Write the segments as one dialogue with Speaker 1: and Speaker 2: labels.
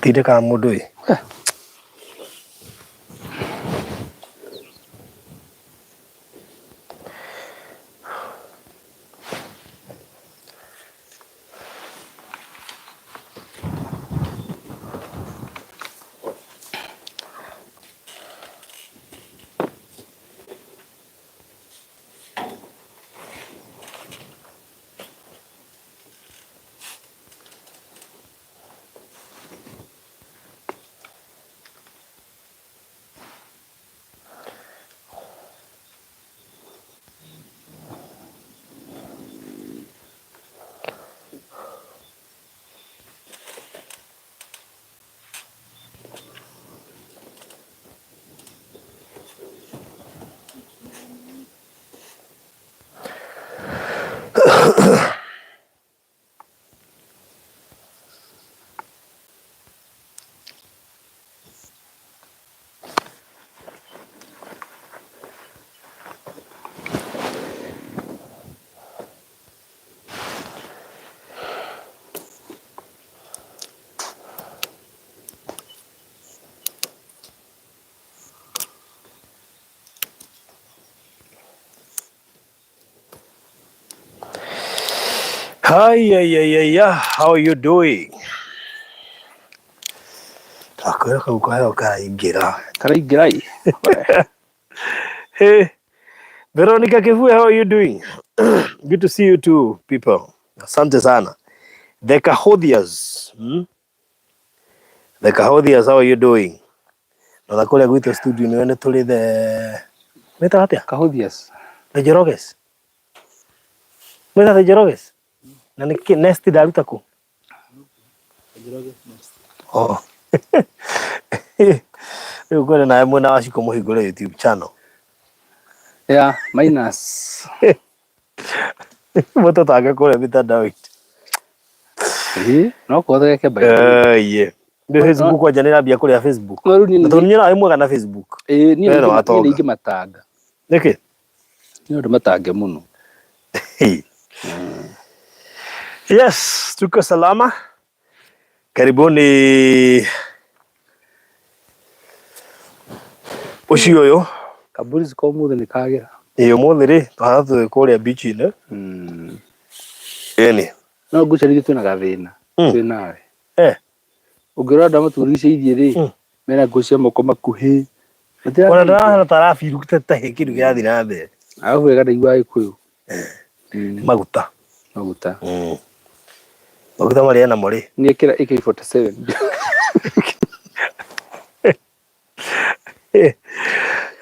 Speaker 1: Tindĩkaga mũndũ ĩ. Hi, yeah, yeah, yeah, yeah. How are you doing? Akwĩra kau kayo karaingĩra.
Speaker 2: Karaingĩra ĩ.
Speaker 1: Hey, Veronica Kivue, how are you doing? Good to see you too, people. Asante sana. The Kahodhias. Hmm? The Kahodhias, how are you doing? Na kũrĩa gwitũ studio nĩ nĩ tũrĩ the Wĩtaga atĩa?
Speaker 2: Kahũthias.
Speaker 1: The Njoroges. Wĩta the Njoroges? Na nĩ kĩ nest ndaruta kũ? Oh. Rĩu kwĩna nawe mwena wa Ciko mũhingũre YouTube channel.
Speaker 2: Yeah, minus.
Speaker 1: Mũtũtange kũrĩa mitandao-inĩ.
Speaker 2: Ĩĩ, no kũhotekeke by the way.
Speaker 1: Eh, yeah. Nĩ Facebook kwanja nĩ rambia kũrĩa Facebook.
Speaker 2: No rĩu niĩ
Speaker 1: Na tondũ niĩ nawe mwega na Facebook.
Speaker 2: ĩĩ niĩ
Speaker 1: Wee nĩ
Speaker 2: niĩ
Speaker 1: watonga.
Speaker 2: nĩ ingĩmatanga.
Speaker 1: Nĩkĩ?
Speaker 2: Nĩ ũndũ matange mũno.
Speaker 1: Yes, tuko salama. Karibuni ũcio ũyũ.
Speaker 2: Kaburi ziko ũmũthĩ nĩ kagĩra.
Speaker 1: Ĩ ũmũthĩ rĩ tũhana tũrĩ kũrĩa beach-inĩ. Ĩni.
Speaker 2: No ngwĩciria twĩna gathĩna. Twĩ nawe.
Speaker 1: Eh.
Speaker 2: Ũngĩrora andũ arĩa matũrigicĩirie rĩ, mena nguo cia moko makuhĩ.
Speaker 1: Ona ndĩrahana ta arabiru ta he kĩndũ kĩrathiĩ na mbere.
Speaker 2: Arabu wega ndaigua Gĩkũyũ.
Speaker 1: Maguta.
Speaker 2: Maguta.
Speaker 1: Maguta marĩa namo rĩ.
Speaker 2: Nĩ ekĩra AK47.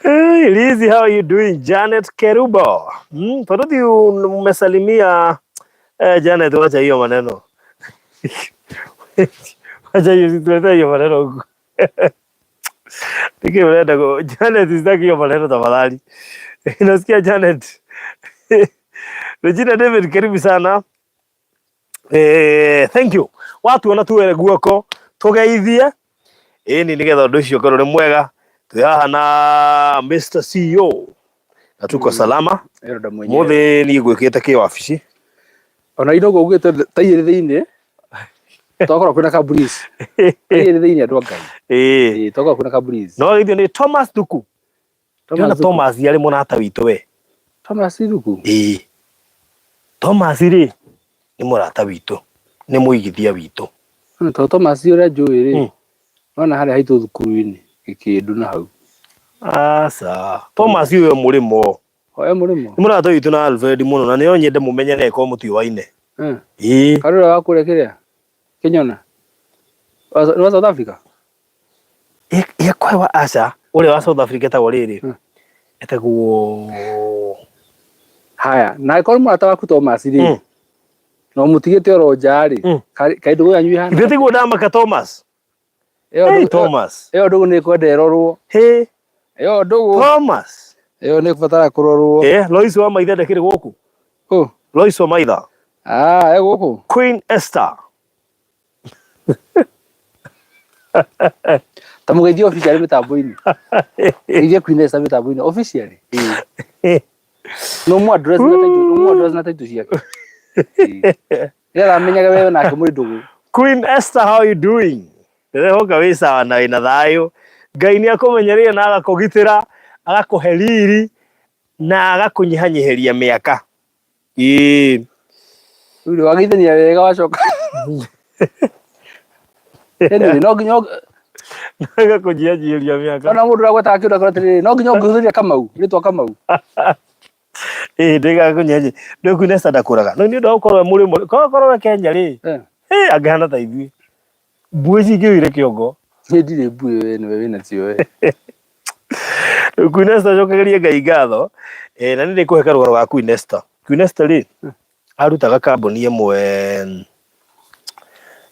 Speaker 1: Hey, Lizzy, how are you doing? Janet Kerubo. Tondũ ti umesalimia eh, Janet, wacha hiyo maneno. Wacha hiyo, situletee hiyo maneno huku. Niki unaenda ku Janet, sitaki hiyo maneno tafadhali. Nasikia Janet. Regina David, karibu sana. Eh, thank you. Watuona tuwere guoko tugeithie ĩni nĩgetha ũndũ ũcio ũkorwo ũrĩ mwega. Twĩ haha na Mr. CEO na tuko salama.
Speaker 2: Elda mwenyewe.
Speaker 1: Mũthĩ niĩ ngwĩkĩte kĩwabici.
Speaker 2: Ona inogo ugĩte ta igĩrĩ thĩinĩ. Twakorwo kwĩna kaburizi. Ta igĩrĩ thĩinĩ andũ a Ngai.
Speaker 1: Ĩĩ.
Speaker 2: Ĩĩ, twakorwo kwĩna kaburizi.
Speaker 1: No githĩ nĩ Thomas Thuku. Ndĩrona
Speaker 2: Thuku.
Speaker 1: Thomas arĩ mũrata witũ we.
Speaker 2: Thomas Thuku.
Speaker 1: Ĩĩ. Thomas rĩ nĩ mũrata witũ, nĩ mũigithia witũ.
Speaker 2: Ona to Thomas ũrĩa njũĩ rĩ, nona harĩa haitũ thukuru-inĩ gĩkĩndũ na hau.
Speaker 1: Aca. Thomas ũyũ mũrĩmo.
Speaker 2: O e mũrĩmo.
Speaker 1: Nĩ mũrata witũ na Alfred mũno na nĩo nyende mũmenye na ĩkorwo mũtiũaine. Ĩĩ.
Speaker 2: Karĩ ũrĩa wa kũrĩa kĩrĩa? Kĩnyona. Nĩ wa South Africa?
Speaker 1: Yakwa wa aca ũrĩa wa South Africa etagwo rĩrĩ. Etagwo
Speaker 2: Haya, na angĩkorwo mũrata waku Thomas rĩ, na ũmũtigĩte oro nja rĩ, kaĩ ndũgũ yanyu ĩhana?
Speaker 1: Ithuĩ tiguo ndamaka Thomas.
Speaker 2: Ĩyo
Speaker 1: Hey,
Speaker 2: ndũgũ-
Speaker 1: Thomas.
Speaker 2: ĩyo ndũgũ nĩ ĩkwenda ĩrorwo.
Speaker 1: Hey,
Speaker 2: Ĩyo ndũgũ.
Speaker 1: Thomas.
Speaker 2: Ĩyo nĩ ĩkũbatara kũrorwo.
Speaker 1: Eh, Lois wa Maitha ndakĩrĩ gũkũ.
Speaker 2: Ũ.
Speaker 1: Lois wa Maitha.
Speaker 2: Ah, e gũkũ.
Speaker 1: Queen Esther.
Speaker 2: Ta mũgeithie officially mĩtambo-inĩ. Geithie Queen Esther mĩtambo-inĩ officially. Ĩĩ. No mu address na title, no mu address na title ciake. Ĩĩ. Nĩgetha amenyage wewe nake mũrĩ ndũgũ.
Speaker 1: Queen Esther, how are you doing? Ndĩrehoka wĩ sawa na wĩna thayũ. Ngai nĩ akũmenyereire na agakũgitĩra, agakũhe riri na agakũnyihanyihĩria mĩaka. Ĩĩ.
Speaker 2: Rĩu wageithania wega wacoka. Anyway, no nginya
Speaker 1: Agakũnyihanyihĩria mĩaka.
Speaker 2: Ona mũndũ ũragwetaga kĩndũ akora atĩrĩrĩ, no nginya ũngĩhũthĩria Kamau, rĩtwa Kamau.
Speaker 1: Ĩĩ ndĩgakũnyihanyihĩria. Ndĩ Queen Esther ndakũraga. No nĩ ũndũ wa gũkorwo e mũrĩmo, korwo korwo we Kenya rĩ,
Speaker 2: Eh.
Speaker 1: ĩ angĩhana ta ithuĩ. Mbuĩ cingĩũire kĩongo.
Speaker 2: Niĩ ndirĩ mbuĩ we nĩwe wĩnacio we.
Speaker 1: Rĩu Queen Esther cokegerie Ngai ngatho. Eh, na nĩ ndĩkũhe karũgano ga Queen Esther. Queen Esther rĩ, arutaga kambuni ĩmwe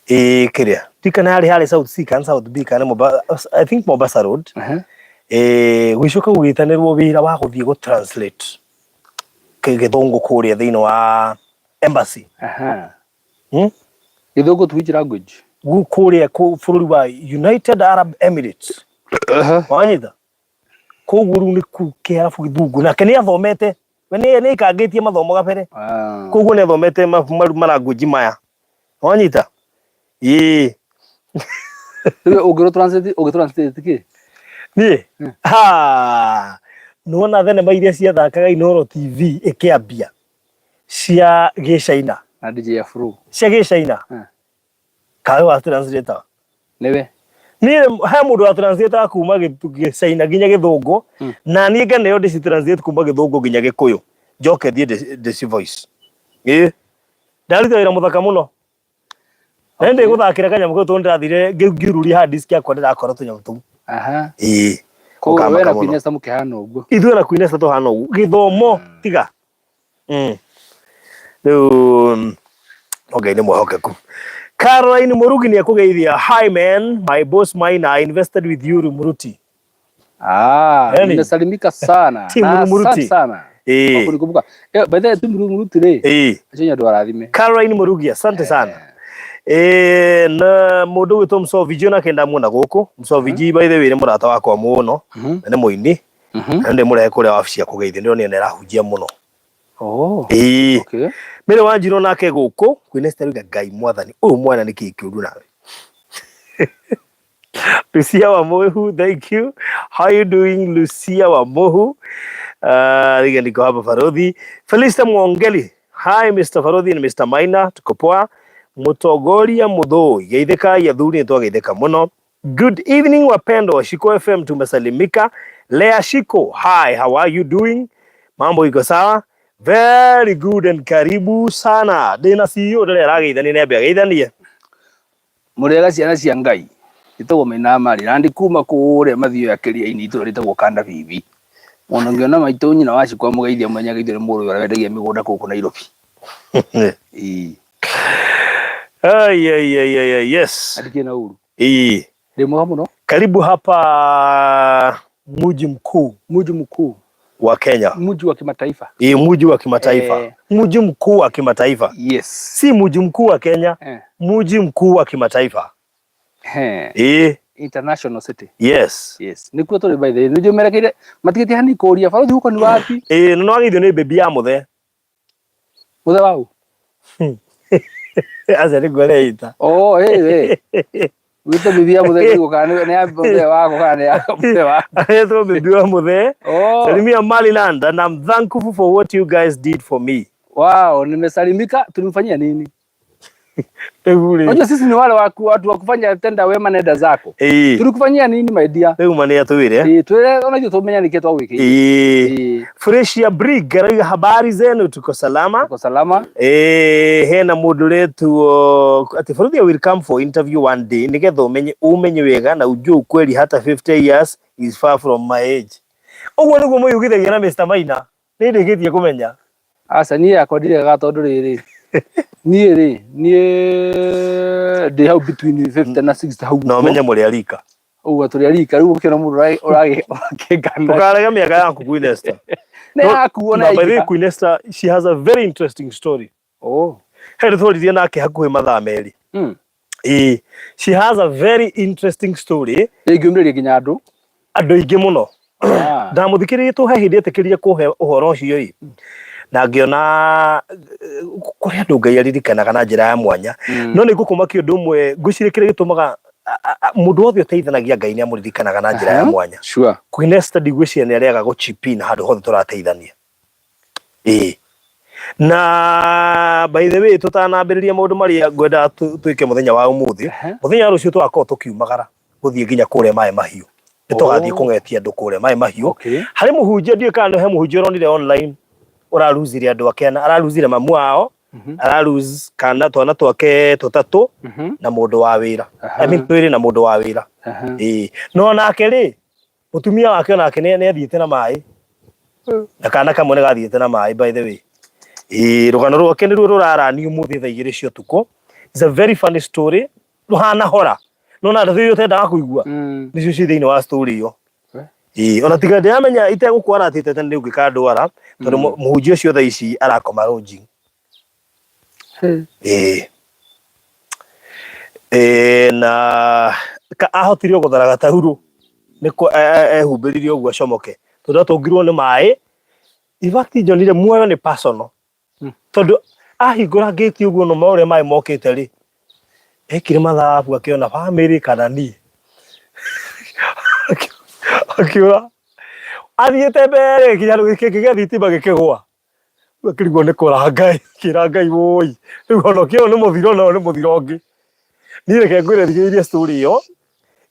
Speaker 1: ĩ kĩrĩa ndikana yarĩ harĩ South C kana South B kana Mombasa, I think Mombasa Road. Eh, gũgĩcoka gũgĩtanĩrwo wĩra wa gũthiĩ gũ translate gĩthũngũ kũrĩa thĩinĩ wa embassy. Hmm?
Speaker 2: Gĩthũngũ to which language?
Speaker 1: Kũrĩa bũrũri wa United Arab Emirates. Wanyita? Koguo rĩu nĩ kũu kĩarabu gĩthũngũ nake nĩ athomete we nĩ aikangĩtie mathomo gabere. Koguo nĩ athomete maranguji maya. Wanyita? Ĩĩ.
Speaker 2: Rĩu ũngĩrwo translate ũngĩ translate kĩ?
Speaker 1: Niĩ? Ha! Nĩwona thenema iria ciathakaga Inooro TV ĩkĩambia cia gĩcaina.
Speaker 2: Na DJ Afro.
Speaker 1: Cia gĩcaina. Kawe wa translator.
Speaker 2: Nĩwe.
Speaker 1: Niĩ he mũndũ wa translator kuma gĩcaina nginya gĩthũngũ na niĩ ngeneo ndĩci translate kuma gĩthũngũ nginya gĩkũyũ njoke thiĩ ndĩci voice. Ĩĩ. Ndaruta wĩra mũthaka mũno. Na nĩ ndĩgũthakĩra kanyamũ kau tondũ ndĩrathire ngiururia hard disk yakwa ndĩrakora tũnyamũ tũu. Ĩĩ.
Speaker 2: Koguo we
Speaker 1: Ũkamaka
Speaker 2: na
Speaker 1: mũno.
Speaker 2: Queen Esther mũkĩhana ũguo.
Speaker 1: Ithuĩ na Queen Esther tũhana ũguo. Gĩthomo tiga. Rĩu no Ngai nĩ mwĩhokeku. Caroline Mũrugi nĩ ekũgeithia. Hi man, my boss mine, I invested with you Rumuruti.
Speaker 2: Ah,
Speaker 1: Yani.
Speaker 2: nimesalimika sana.
Speaker 1: Timu
Speaker 2: Na
Speaker 1: Rumuruti.
Speaker 2: asante sana. Kwa kunikumbuka. Eh, by the way, timu Rumuruti rĩ. Acio andũ arathime.
Speaker 1: Caroline Murugi, asante sana. Eh, na mũndũ gwĩtwo Msoviji onake ndamuona gũkũ. Msoviji by the way nĩ mũrata wakwa mũno na nĩ mũini. Na ndĩmũrehe kũrĩa wabici ya kũgeithio ndĩronire nĩ arahunjia mũno.
Speaker 2: Oh.
Speaker 1: Ĩĩ.
Speaker 2: Okay.
Speaker 1: Mary Wanjiru nake gũkũ Queen Esther rauga Ngai mwathani ũyũ mwana nĩ kĩĩ kĩũru nawe. Lucia Wamuhu, thank you. How you doing, Lucia Wamuhu? Riga niko hapa Farodhi. Felista Mwongeli. Hi Mr. Farodhi and Mr. Maina, tuko poa. Mutogoria Muthoi, geithĩkai athuri nĩ twageithĩka mũno. Good evening wapendwa wa Shiko FM, tumesalimika. Lea Shiko, hi, how are you doing? Mambo iko sawa? Very good and karibu sana. Ndĩna CEO ndĩrĩa arageithania nĩ ambe ageithanie.
Speaker 2: Mũrĩega ciana cia Ngai, njĩtagwo Maina Mari na ndi kuma kũrĩa Mathioya kĩrĩa-inĩ itũra rĩtagwo Kanda Bibi. Mũndũ ũngĩona maitũ nyina wa Shiko amũgeithia mũmenye ageithio nĩ mũrũ ũrĩa wendagia mĩgũnda gũkũ Nairobi. Ĩĩ.
Speaker 1: Ai, ai, ai, ai, ai, yes.
Speaker 2: Na ndikĩrĩ na ũru.
Speaker 1: Ĩĩ.
Speaker 2: Ndĩ mwega mũno.
Speaker 1: Karibu hapa mji mkuu.
Speaker 2: Mji mkuu
Speaker 1: wa Kenya.
Speaker 2: Mji wa kimataifa.
Speaker 1: Ĩĩ, mji wa kimataifa. Mji mkuu wa kimataifa.
Speaker 2: Yes.
Speaker 1: Si mji mkuu wa Kenya. Mji mkuu wa kimataifa. Ĩĩ.
Speaker 2: International city.
Speaker 1: Yes.
Speaker 2: Yes. Nĩkuo tũrĩ by the way. Nĩnjũĩ merekeire matigĩtie hanini kũria barothi huko ni wapi?
Speaker 1: Ĩĩ, na nĩwageithio nĩ baby ya mũthee.
Speaker 2: Mũthee waũ?
Speaker 1: Aca nĩguo areita.
Speaker 2: Oh, ĩĩ ĩĩ. Wĩte bibi ya mũthee kĩguo kana nĩ ya mũthee wako kana nĩ ya mũthee wako.
Speaker 1: Aretwo bibi wa mũthee.
Speaker 2: Oh.
Speaker 1: Salimia Maliland and I'm thankful for what you guys did for me.
Speaker 2: Wow, nimesalimika. Tulimfanyia nini?
Speaker 1: Rĩu rĩ.
Speaker 2: Unajua sisi ni wale watu wa kufanya tenda wema nenda zako.
Speaker 1: Ĩĩ.
Speaker 2: Tulikufanyia nini my dear?
Speaker 1: Rĩu ma nĩ atwĩre.
Speaker 2: Ĩĩ, twĩre ona ithuĩ tũmenye nĩkĩ twagwĩkĩire.
Speaker 1: Ĩĩ.
Speaker 2: Ĩĩ.
Speaker 1: Fresh ya Brig arauga habari zenu, tuko salama.
Speaker 2: Tuko salama.
Speaker 1: Hena mũndũ ũretwo atĩ Faruthi will come for interview one day nĩgetha ũmenye wega na ujue ukweli hata 50 years is far from my age. Ũguo nĩguo mũyugithagia na Mr. Maina. Nĩ ndĩkĩtie kũmenya.
Speaker 2: Aca niĩ yakwa ndiregaga tondũ rĩrĩ niĩ rĩ niĩ ndĩ hau between 50 na 60 hau
Speaker 1: Na ũmenye mũrĩ a rika.
Speaker 2: Ũguo tũrĩ a rika rĩu ũkĩona mũndũ ũragĩkana.
Speaker 1: Ndũkarege mĩaka yaku Queen Esther.
Speaker 2: Nĩ yaku ona
Speaker 1: Na by the way
Speaker 2: ĩingĩha.
Speaker 1: Queen Esther she has a very interesting story.
Speaker 2: Oh.
Speaker 1: He twaririe nake hakuhĩ mathaa merĩ. Ĩĩ, she has a very interesting story.
Speaker 2: Ĩngĩũmĩrĩria nginya andũ.
Speaker 1: Andũ aingĩ mũno. Ndamũthikĩrĩirie tũ he hĩndĩ etĩkĩrire kũhe ũhoro ũcio ĩ. Na ngĩona kũrĩ andũ Ngai aririkanaga na njĩra ya mwanya. No nĩ ngũkũmakia ũndũ ũmwe, ngwĩciria kĩrĩa gĩtũmaga Mũndũ wothe ũteithanagia, Ngai nĩ amũririkanaga na njĩra ya mwanya. Queen Esther, ndigwĩciria nĩ arĩaga gũchip in handũ hothe tũrateithania. Ĩĩ, na by the way, tũtanambĩrĩria maũndũ marĩa ngwendaga twĩke mũthenya wa ũmũthĩ, mũthenya wa rũciũ tũgakorwo tũkiumagara gũthiĩ nginya kũrĩa Maĩ Mahiũ. Nĩ tũgathiĩ kũng'etia andũ kũrĩa Maĩ Mahiũ. Harĩ mũhunjia, ndiũĩ kana he mũhunjia ũronire online ũraruzire andũ ake ana, araruzire mamu wao, araruse kana twana twake tũtatũ na mũndũ wa wĩra. I mean, twĩrĩ na mũndũ wa wĩra. Ĩĩ, no nake rĩ, mũtumia wake onake nĩ athiĩte na maĩ, na kana kamwe nĩ gathiĩte na maĩ, by the way. Ĩĩ, rũgano rwake nĩruo rũrarani ũmũthĩ thaa 2 cia ũtukũ. It's a very funny story, rũhana hora, no na ndeto iria ũtendaga kũigua nĩcio ciĩ thĩinĩ wa story ĩyo. Ĩĩ, ona tiga ndĩramenya itegũkwara atĩ tene nĩ ũngĩkandwara, tondũ mũhunjia ũcio thaa ici arakoma lodging. Ĩĩ. Ĩĩ, na ahotire o gũthara gataurũ nĩ ehumbĩrire ũguo acomoke, tondũ atũngirwo nĩ maĩ. In fact, njonire muoyo nĩ personal, tondũ ahingũra ngĩti ũguo no ũrĩa maĩ mokĩte rĩ, ekire mathabu akĩona famĩlĩ kana niĩ akiura athiĩte mbere nginya gĩkĩngĩ gĩa thitima gĩkĩgũa. Rĩu akĩrigwo nĩ kũra Ngai, kĩra Ngai wũi, rĩu honokio ũyũ nĩ mũthiro na ũyũ nĩ mũthiro ũngĩ. Niĩ reke ngwĩre, thikĩrĩria story ĩyo,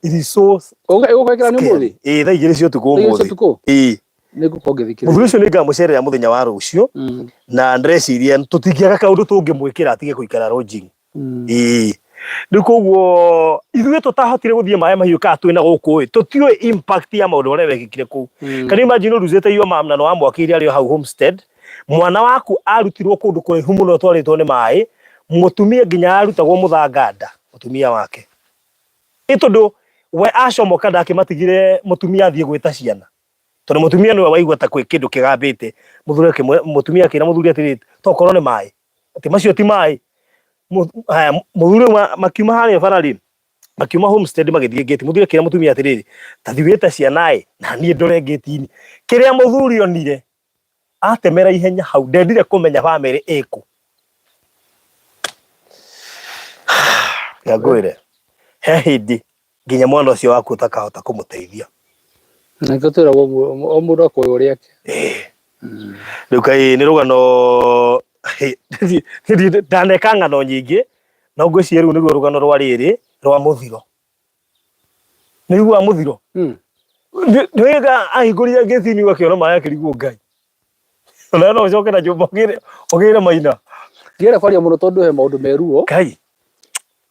Speaker 1: it is so
Speaker 2: Ũgũkĩra nĩ ũmũthĩ?
Speaker 1: Ĩĩ, thaa 2 cia ũtukũ.
Speaker 2: Thaa 2 cia
Speaker 1: ũmũthĩ.
Speaker 2: Ũtukũ?
Speaker 1: Ĩĩ.
Speaker 2: Nĩ ngũkorwo ngĩthikĩrĩria.
Speaker 1: Mũthuri ũcio nĩ ngamũcerera mũthenya wa rũciũ, na ndĩreciria tũtingĩaga kaũndũ tũngĩmwĩkĩra atige gũikara lodging. Ĩĩ, rĩu koguo ithuĩ tũtahotire gũthiĩ Maĩ Mahiũ kana twĩna gũkũ ĩ, tũtiũĩ impact ya maũndũ marĩa mekĩkire kũu. Can you imagine ũruzĩte your mom na nĩwamwakĩire arĩ o hau homestead, mwana waku arutirwo kũndũ kũraihu mũno atwarĩtwo nĩ maĩ, mũtumia nginya arutagwo mũthanga nda, mũtumia wake ĩ, tondũ we acomoka ndakĩmatigire, mũtumia athiĩ gwĩta ciana, tondũ mũtumia nĩwe waigua ta kwĩ kĩndũ kĩgambĩte. Mũthuri mũtumia akĩra mũthuri atĩrĩ, tokorwo nĩ maĩ, atĩ macio ti maĩ. Haya, mũthuri ũyũ makiuma harĩa bara rĩ, makiuma homestead magĩthiĩ ngĩti, mũthuri akĩra mũtumia atĩrĩrĩ, ta thiĩ wĩte ciana ĩ, na niĩ ndore ngĩti-inĩ. Kĩrĩa mũthuri onire, atemera ihenya hau, ndendire kũmenya bamĩrĩ ĩkũ. Ngwĩre he hĩndĩ nginya mwana ũcio waku ũtakahota kũmũteithia.
Speaker 2: Nĩkĩo twĩragwo o mũndũ akoywo rĩake.
Speaker 1: Rĩu kaĩ nĩ rũgano ndaneka ng'ano nyingĩ, no ngwĩciria rĩu nĩruo rũgano rwa rĩrĩ rwa mũthiro. Nĩ ũiguaga mũthiro? Nĩwĩga ahingũrire ngĩti-inĩ akĩona maĩ akĩrigwo Ngai. Ona no ũcoke na nyũmba ũgĩre maina.
Speaker 2: Ndienda kwaria mũno tondũ he maũndũ meruo.
Speaker 1: Ngai.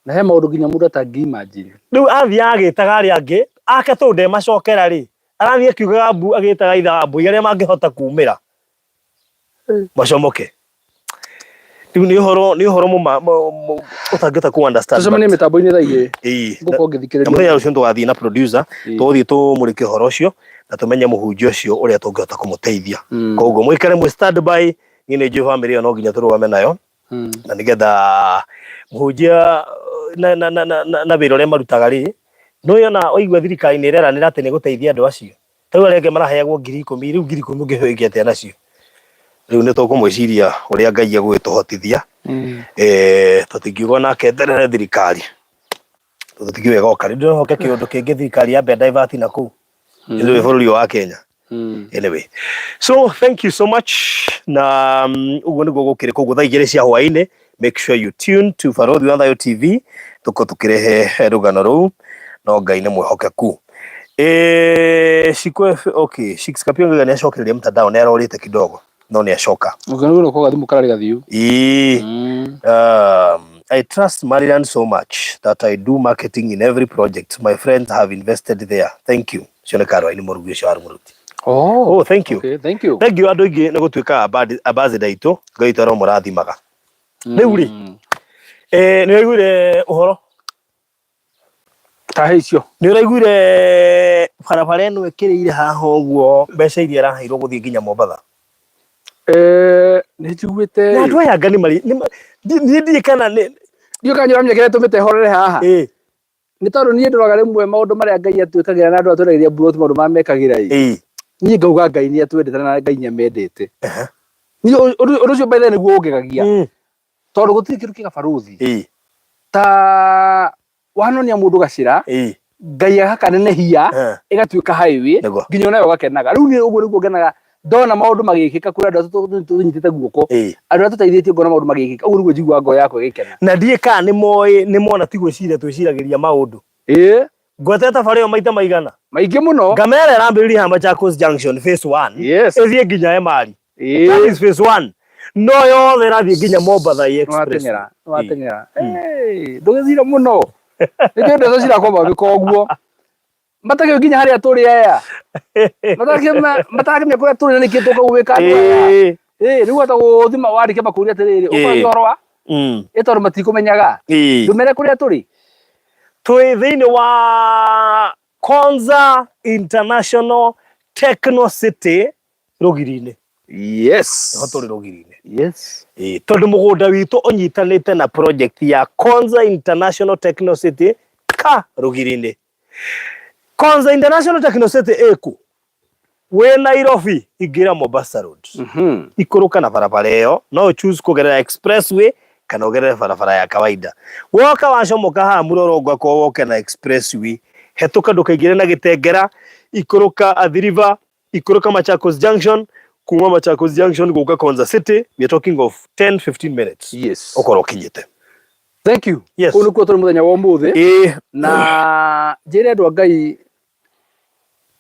Speaker 2: Na he maũndũ nginya mũndũ atangĩ imagine.
Speaker 1: Rĩu athiaga agĩtaga arĩa angĩ ake, tondũ ndemacokera rĩ, arathiĩ akiugaga mbu, agĩtaga ithe wa mbũi arĩa mangĩhota kumĩra macomoke. Rĩu nĩ ũhoro ũtangĩhota ku understand.
Speaker 2: Tũcemanie mĩtambo-inĩ thaa 2.
Speaker 1: Ĩĩ.
Speaker 2: Ngũkorwo ngĩthikĩrĩria.
Speaker 1: Na mũthenya ũcio tũgathiĩ na producer, tũgũthiĩ tũmũrĩke ũhoro ũcio na tũmenye mũhunjia ũcio ũrĩa tũngĩhota kũmũteithia. Koguo mũikare mwĩ stand by. Niĩ nĩ njũĩ famĩlĩ ĩyo no nginya tũrũgame nayo, na nĩgetha mũhunjia na wĩra ũrĩa marutaga rĩ, no yona waigua thirikari nĩ ĩreranĩra atĩ nĩ gũteithia andũ acio. Ta rĩu arĩa angĩ maraheagwo 10,000, rĩu 10,000 ũngĩheo ĩngĩ atĩa nacio? Rĩu nĩ tũkũmwĩciria ũrĩa Ngai egũgĩtũhotithia. Tũtingiuga onake eterere thirikari, tondũ tũtikiũĩ ĩgoka rĩ. Ndĩrohoke kĩũndũ kĩngĩ thirikari yambe divert na kũu nĩ bũrũri ũyũ wa Kenya. Anyway, so thank you so much. Na ũguo nĩguo gũkĩrĩ. Koguo thaa 2 cia hwaĩ-inĩ, make sure you tune to Barothi wa Thayo TV, tũkorwo tũkĩrehe rũgano rũu. No Ngai nĩ mwĩhokeku. Shiko, okay, Shix Kapionga nĩ acokereria mtandao, nĩ arorĩte kidogo no nĩ acoka.
Speaker 2: Ũkĩona ko gathimũ kararĩ gathiu.
Speaker 1: Ĩĩ. I trust Maryland so much that I do marketing in every project. My friends have invested there. Thank you. Ũcio nĩ Caroline Mũrugi ũcio wa Mũruti.
Speaker 2: Oh,
Speaker 1: Oh, thank you.
Speaker 2: Okay, thank you.
Speaker 1: Thank you andũ aingĩ nĩ gũtuĩka ambassador aitũ. Ngai witũ aromũrathimaga. Rĩu rĩ, nĩ ũraiguire ũhoro?
Speaker 2: Ta he icio.
Speaker 1: Nĩ ũraiguire barabara ĩno ĩkĩrĩire haha ũguo, mbeca iria ĩraheirwo gũthiĩ nginya Mombatha?
Speaker 2: Nĩ njiguĩte.
Speaker 1: Na andũ aya anga nĩ marĩ niĩ ndiĩ kana nĩ
Speaker 2: Ndiũĩ kana nĩ ũramenya kĩrĩa tũmĩte horere haha.
Speaker 1: Ĩĩ.
Speaker 2: Nĩ tondũ niĩ ndoraga rĩmwe maũndũ marĩa Ngai atwĩkagĩra na andũ atwendagĩria mburoti, maũndũ marĩa mekagĩra ĩ. Niĩ ngauga Ngai nĩ atwendete na Ngai nĩ amendete. Niĩ ũndũ ũcio by the way nĩguo ũngegagia. Tondũ gũtirĩ kĩndũ kĩga barũthi. Ta Wanonia mũndũ gacĩra, Ngai agakanenehia, ĩgatuĩka highway, nginya onawe ũgakenaga. Rĩu niĩ ũguo nĩguo ngenaga ndona maũndũ magĩkĩka kũrĩ andũ arĩa tũnyitĩte guoko, andũ arĩa tũteithĩtie, ngona maũndũ magĩkĩka, ũguo nĩguo njiguaga ngoro yakwa ĩgĩkena.
Speaker 1: Na ndiĩ kana nĩ moĩ, nĩ mona ti gwĩciria twĩciragĩria maũndũ. Ngwetete bara ĩyo maita maigana?
Speaker 2: Maingĩ mũno.
Speaker 1: Ngamera ĩrambĩrĩria haha Machakos Junction phase 1, ĩthiĩ nginya Emali. That is phase 1. No yothe ĩrathiĩ nginya Mombatha Express.
Speaker 2: Nĩwateng'era, nĩwateng'era. Ndũgĩthire mũno. Nĩkĩo ndeto cirakwamba gwĩka ũguo. Matakĩũĩ nginya harĩa tũrĩ aya. Matakĩmenya kũrĩa tũrĩ na nĩkĩ tũka gwĩka andũ aya. Rĩu hata gũthima wandĩke makũria atĩrĩrĩ, ũkũragia ũhoro wa? Ĩ tondũ matikũmenyaga. Ndũmere kũrĩa tũrĩ.
Speaker 1: Twĩ thĩinĩ wa Konza International Techno City rũgiri-inĩ. Nĩho tũrĩ rũgiri-inĩ. Ĩĩ, tondũ mũgũnda witũ ũnyitanĩte na project ya Konza International Techno City ka rũgiri-inĩ. Konza International Techno City ĩkũ? Wĩ Nairobi ingĩra Mombasa Road. Ikũrũka na barabara ĩyo, no ũ choose kũgerera expressway kana ũgerere barabara ya kawaida. Woka wacomoka haha mũrorongo akorwo woke na expressway, hetũka ndũkaingĩre na Gĩtengera, ikũrũka Athi River, ikũrũka Machakos Junction, kuma Machakos Junction gũka Konza City, we are talking of 10 15 minutes. Ũkorwo ũkinyĩte.
Speaker 2: Thank you.
Speaker 1: Yes.
Speaker 2: Kũu nĩkuo tũrĩ mũthenya wa ũmũthĩ. Na njĩre andũ a Ngai,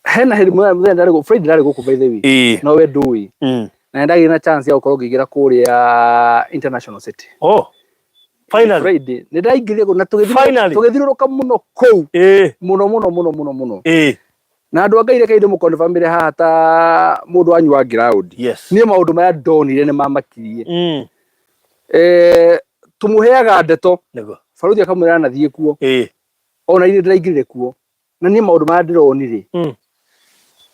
Speaker 2: hena hĩndĩ mũthenya ndarĩ gũkũ, Friday ndarĩ gũkũ by the way. No we ndũĩ. Na nĩndagĩire na chance ya gũkorwo ngĩingĩra kũrĩa International City.
Speaker 1: Oh. Finally.
Speaker 2: Friday. Nĩndaingĩrire kũu na
Speaker 1: Finally.
Speaker 2: tũgĩthiũrũrũka mũno kũu. Mũno mũno mũno mũno mũno. Na andũ a Ngai reke ndĩmũkonfirmĩre haha ta mũndũ wanyu wa ground. Niĩ maũndũ maya ndonire nĩ mamakirie. Tũmũheaga ndeto. Baruthi akamwĩra nathiĩ kuo. Ona ithuĩ ndĩraingĩrire kuo. Na niĩ maũndũ marĩa ndĩronire,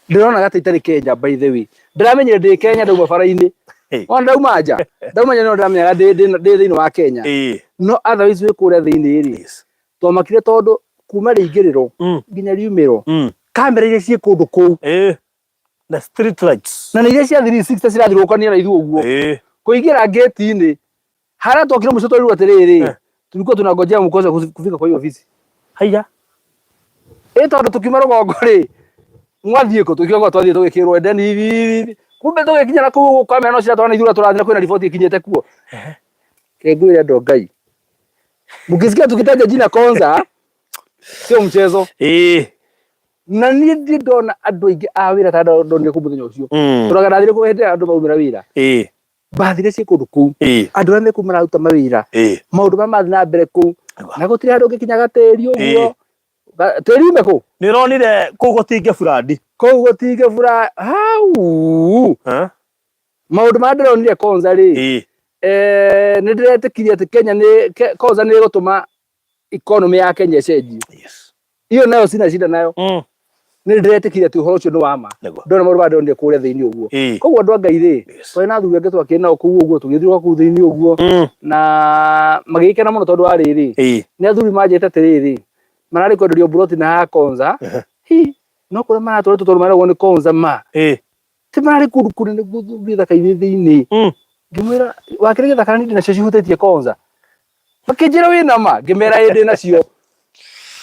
Speaker 2: ndĩronaga ta itarĩ Kenya by the way. Ndĩramenyire ndĩ Kenya ndauma bara-inĩ. Ona ndauma nja, ndauma nja no ndĩramenyaga ndĩ thĩinĩ wa Kenya. No otherwise wĩ kũrĩa thĩinĩ rĩ, twamakire tondũ kuma rĩingĩrĩro nginya riumĩro, kamera iria ciĩ kũndũ kũu.
Speaker 1: Na street lights.
Speaker 2: Na nĩ iria cia 360 cirathiũrũrũkania na ithuĩ ũguo. Kũingĩra gate-inĩ, harĩa twokire mũico twerirwo atĩrĩrĩ, tulikuwa tunangojea mkose kufika kwa hiyo ofisi.
Speaker 1: Haiya.
Speaker 2: Ĩ tondũ tũkiuma rũgongo rĩ, mwathiĩ kũ? Tũkiuga twathiĩ tũgĩkĩrwo Eden hivi hivi. Kumbe tũgĩkinya na kũu ũguo kamera no ciratwarana ithuĩ ũrĩa tũrathiĩ na kwĩna riboti ĩkinyĩte kuo. Reke ngwĩre andũ a Ngai. Mkisikia tukitaja jina Konza, sio mchezo. Na niĩ ndirĩ ndona andũ aingĩ a wĩra ta ndonire kũu mũthenya ũcio. Tũraga ndathire kũu hĩndĩ ĩrĩa andũ maumĩra wĩra. Mbathire ciĩ kũndũ kũu. Andũ arĩa me kũu mararuta mawĩra. Maũndũ marĩa marathiĩ na mbere kũu. Na gũtirĩ handũ ũngĩkinya gatĩri ũguo. Tĩri ume kũ?
Speaker 1: Nĩ ũronire kũu gũtingĩ burandi.
Speaker 2: Kũu gũtingĩ bura hau. Maũndũ marĩa ndĩronire Konza rĩ, nĩ ndĩretĩkirie atĩ Kenya nĩ Konza nĩ ĩgũtũma economy ya Kenya ĩcenjie. Iyo nayo sina shida nayo. Nĩ ndĩretĩkirie atĩ ũhoro ũcio nĩ wa ma. Ndona maũndũ marĩa ndĩronire kũrĩa thĩinĩ ũguo. Koguo andũ a Ngai rĩ, twarĩ na athuri angĩ twakĩrĩ nao kũu ũguo, tũgĩthiũrũrũka kũu thĩinĩ ũguo, na magĩgĩkena mũno tondũ wa rĩrĩ, nĩ athuri manjĩte atĩrĩrĩ, mararĩ kwenderio mburoti na haha Konza, hi, no kũrĩa maratwarĩtwo tondũ maragwo nĩ Konza ma. Ti mararĩ kũndũ kũnene gĩthaka-inĩ thĩinĩ. Ngĩmwĩra wakĩrĩ gĩthaka na niĩ ndĩ nacio cihutĩtie Konza. Makĩnjĩra wĩna ma, ngĩmera ĩ ndĩ nacio.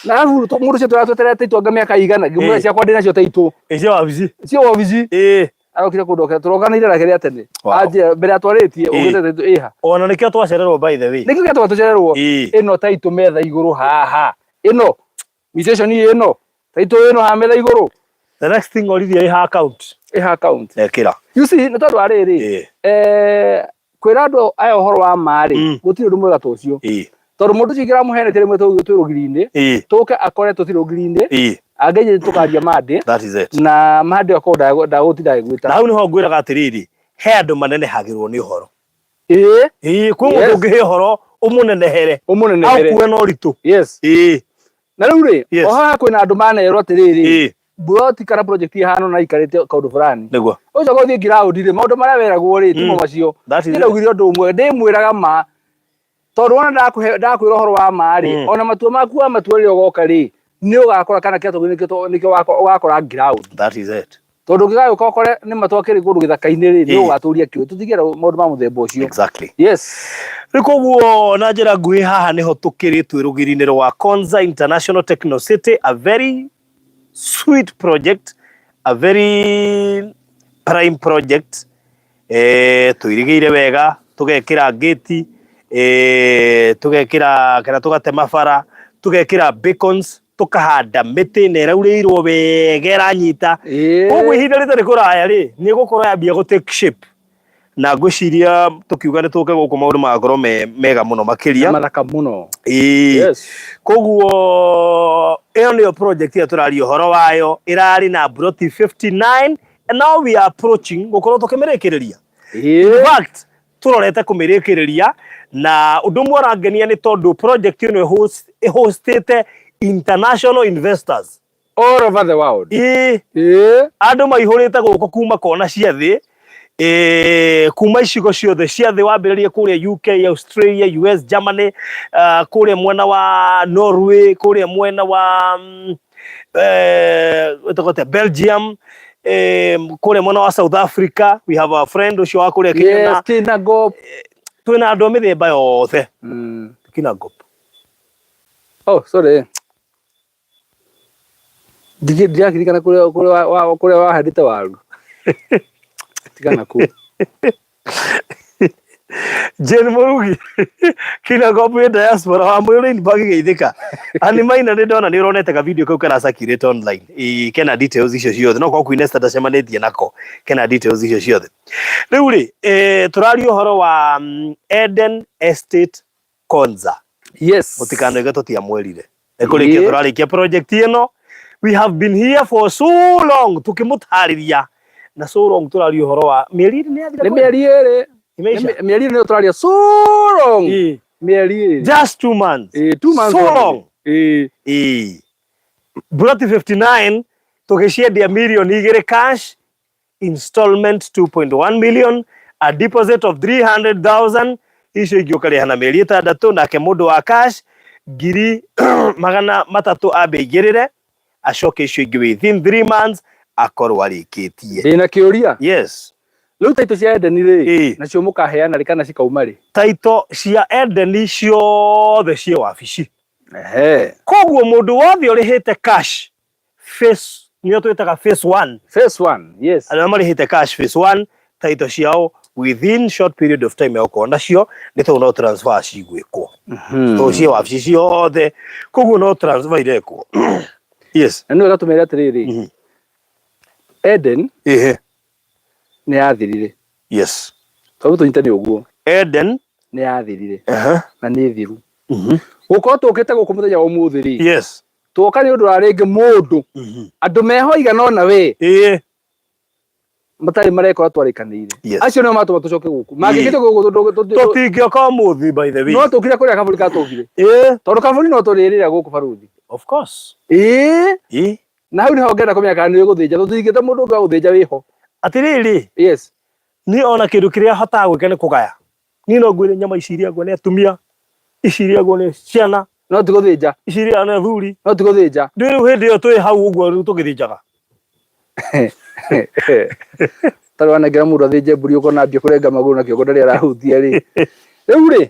Speaker 2: Na arabu mũndũ ũcio tũratweterera taitũ anga mĩaka igana, ngĩmwĩra ciakwa ndĩ nacio taitũ.
Speaker 1: Cia wabici.
Speaker 2: Cia wabici. Arokire kũndokera, tũrokanĩire nake rĩa tene. Anjĩra mbere ya twarĩtie, ũgĩte taitũ ĩha.
Speaker 1: Ona nĩkĩo twacererwo by the way.
Speaker 2: Nĩkĩo gĩatũma tũcererwo. Ĩno taitũ metha igũrũ haha. Ĩno mutation ĩno taitũ ĩno haha metha igũrũ.
Speaker 1: The next thing oririe ĩha account.
Speaker 2: Ĩha account.
Speaker 1: Ekĩra.
Speaker 2: You see, nĩ tondũ wa rĩrĩ, kwĩra andũ aya ũhoro wa ma rĩ, gũtirĩ ũndũ mwega ta ũcio. Tondũ mũndũ ũcio ingĩramũhenetie rĩmwe twĩ rũgiri-inĩ, tũke akore tũtirĩ rũgiri-inĩ, angĩnjĩra tũkaria Monday,
Speaker 1: That is it.
Speaker 2: na Monday akorwo ndagũtinda agĩgwĩta.
Speaker 1: Na hau nĩho ngwĩraga atĩrĩrĩ, he andũ manenehagĩrwo nĩ ũhoro. Kwĩ mũndũ ũngĩhe ũhoro ũmũnenehere.
Speaker 2: Ũmũnenehere.
Speaker 1: Akue na ũritũ.
Speaker 2: Na rĩu rĩ, o haha kwĩna andũ manerwo atĩrĩrĩ, mburoti kana project ĩhana na ikarĩte kaũndũ fulani. Ũcoka ũthiĩ ground rĩ, maũndũ marĩa weragwo rĩ, timo macio.
Speaker 1: That is
Speaker 2: Niĩ ndaugire ũndũ ũmwe, ndĩmwĩraga ma. Tondũ wona ndakwĩra ũhoro wa ma rĩ, ona matua maku wa matua rĩrĩa ũgoka rĩ, nĩ ũgakora kana kĩatũ nĩkĩo ũgakora ground.
Speaker 1: That is it.
Speaker 2: Tondũ ũngĩgagĩũka ũkore nĩ matwakĩrĩ kũndũ gĩthaka-inĩ rĩ, nĩ
Speaker 1: Ĩĩ.
Speaker 2: ũgatũria kĩũria. Tũtingĩenda maũndũ ma mũthemba ũcio.
Speaker 1: Exactly.
Speaker 2: Yes.
Speaker 1: Rĩu koguo na njĩra nguhĩ haha nĩho tũkĩrĩ twĩ rũgiri-inĩ rwa Konza International Techno City, a very sweet project, a very prime project. Tũirigĩire wega, tũgekĩra ngĩti, tũgekĩra kana tũgatema bara, tũgekĩra beacons, tũkahanda mĩtĩ na ĩraurĩirwo wega ĩranyita. Koguo ihinda rĩtarĩ kũraya rĩ, nĩ ĩgũkorwo yambia gũ take shape. Na ngwĩciria tũkiuga nĩ tũke gũkũ maũndũ magakorwo me mega mũno makĩria.
Speaker 2: Mathaka mũno.
Speaker 1: Ĩĩ.
Speaker 2: Yes.
Speaker 1: Koguo ĩyo nĩyo project ĩrĩa tũraria ũhoro wayo, ĩrarĩ na mburoti 59 and now we are approaching gũkorwo tũkĩmĩrĩkĩrĩria. In fact, tũrorete kũmĩrĩkĩrĩria na ũndũ ũmwe ũrangenia nĩ tondũ project ĩno ĩhostĩte international investors
Speaker 2: all over the world.
Speaker 1: Ĩĩ.
Speaker 2: Ĩĩ.
Speaker 1: Andũ maihũrĩte gũkũ kuma kona cia thĩ, kuma icigo ciothe cia thĩ, wambĩrĩrie kũrĩa UK, Australia, US, Germany, kũrĩa mwena wa Norway, kũrĩa mwena wa wĩtagwo atĩa, Belgium, kũrĩa mwena wa South Africa, we have a friend ũcio wa kũrĩa Kenya.
Speaker 2: Yes, Kinangop.
Speaker 1: Twĩna andũ a mĩthemba yothe. Kinangop.
Speaker 2: Oh, sorry. Ndirakirikana kũrĩa wahandĩte waru. Tigana kũu.
Speaker 1: Jane Murugi Kinangop wĩ diaspora wa Mũyũrĩini magĩgeithĩka. Ani Maina nĩ ndona nĩ ũronete ka video kau kara circulate online. Ĩĩ kena details icio ciothe. No korwo Queen Esther ndacemanĩtie nako. Kena details icio ciothe. Rĩu rĩ, tũraria ũhoro wa Eden Estate Konza.
Speaker 2: Yes.
Speaker 1: Mũtikanoige tũtiamwĩrire. Nĩ kũrĩkia tũrarĩkia project ĩno. We have been here for so long tukĩmũtarĩria na so long tũraria ũhoro wa mĩeri ĩrĩ nĩ yathira.
Speaker 2: Nĩ mĩeri ĩrĩ.
Speaker 1: Imeisha.
Speaker 2: Mĩeri ĩrĩ nĩyo tũraria so long.
Speaker 1: Ĩĩ.
Speaker 2: Mĩeri ĩrĩ.
Speaker 1: Just 2 months.
Speaker 2: Ĩĩ, 2 months.
Speaker 1: So long.
Speaker 2: Ĩĩ.
Speaker 1: Ĩĩ. Broti 59 tũgĩciendia mirioni 2 cash, installment 2.1 million, a deposit of 300,000, icio ingĩ ũkarĩha na mĩeri 6, nake mũndũ wa cash 300,000 ambe aigĩrĩre, acoke icio ingĩ within 3 months akorwo arĩkĩtie.
Speaker 2: Ndĩna kĩũria.
Speaker 1: Yes.
Speaker 2: Rĩu taito cia Edeni rĩ,
Speaker 1: Ĩĩ.
Speaker 2: nacio mũkaheana rĩ kana cikauma rĩ?
Speaker 1: Taito cia Edeni ciothe ciĩ wabici.
Speaker 2: Ehe.
Speaker 1: Koguo mũndũ wothe ũrĩhĩte cash phase, nĩyo twĩtaga phase 1.
Speaker 2: Phase 1, yes.
Speaker 1: Arĩa marĩhĩte cash phase 1, taito ciao within short period of time egũkorwo nacio, nĩ tondũ no transfer cigwĩkwo. Tondũ ciĩ wabici ciothe, koguo no transfer irekwo. Yes.
Speaker 2: Na nĩ wega tũmere atĩrĩrĩ, Eden
Speaker 1: Ehe.
Speaker 2: nĩ yathirire.
Speaker 1: Yes.
Speaker 2: Tondũ tũnyitane ũguo.
Speaker 1: Eden
Speaker 2: nĩ yathirire.
Speaker 1: Aha.
Speaker 2: Na nĩ thiru. Gũkorwo tũkĩte gũkũ mũthenya wa ũmũthĩ rĩ.
Speaker 1: Yes.
Speaker 2: Twoka nĩ ũndũ wa rĩngĩ mũndũ. Andũ meho igana ona we.
Speaker 1: Ĩĩ.
Speaker 2: Matarĩ marekora twarĩkanĩire.
Speaker 1: Yes.
Speaker 2: Acio nĩo matũma tũcoke gũkũ. Mangĩkĩte gũkũ
Speaker 1: Tũtingĩoka ũmũthĩ by the way.
Speaker 2: No tũkire kũrĩa kaburi katũmbire.
Speaker 1: Ĩĩ.
Speaker 2: Tondũ kaburi no tũrĩrĩra gũkũ barũthi.
Speaker 1: Of course.
Speaker 2: Ĩĩ.
Speaker 1: Ĩĩ.
Speaker 2: Na hau nĩho ngenda kũmenya kana nĩ gũthĩnja. Tũtingĩte mũndũ ũngĩ wa gũthĩnja wĩho.
Speaker 1: Atĩrĩrĩ.
Speaker 2: Yes.
Speaker 1: Niĩ ona kĩndũ kĩrĩa hotaga gwĩka nĩ kũgaya. Niĩ no ngwĩre nyama ici irĩagwo nĩ atumia, ici irĩagwo nĩ ciana.
Speaker 2: No ti gũthĩnja.
Speaker 1: Ici irĩagwo nĩ athuri.
Speaker 2: No ti gũthĩnja.
Speaker 1: Ndĩ rĩu hĩndĩ ĩyo twĩ hau ũguo rĩu tũgĩthĩnjaga.
Speaker 2: Tarĩ wanengera mũndũ athĩnje mbũri ũkona ambia kũrenga magũrũ na kĩongo ndarĩ arahutia rĩ. Rĩu rĩ,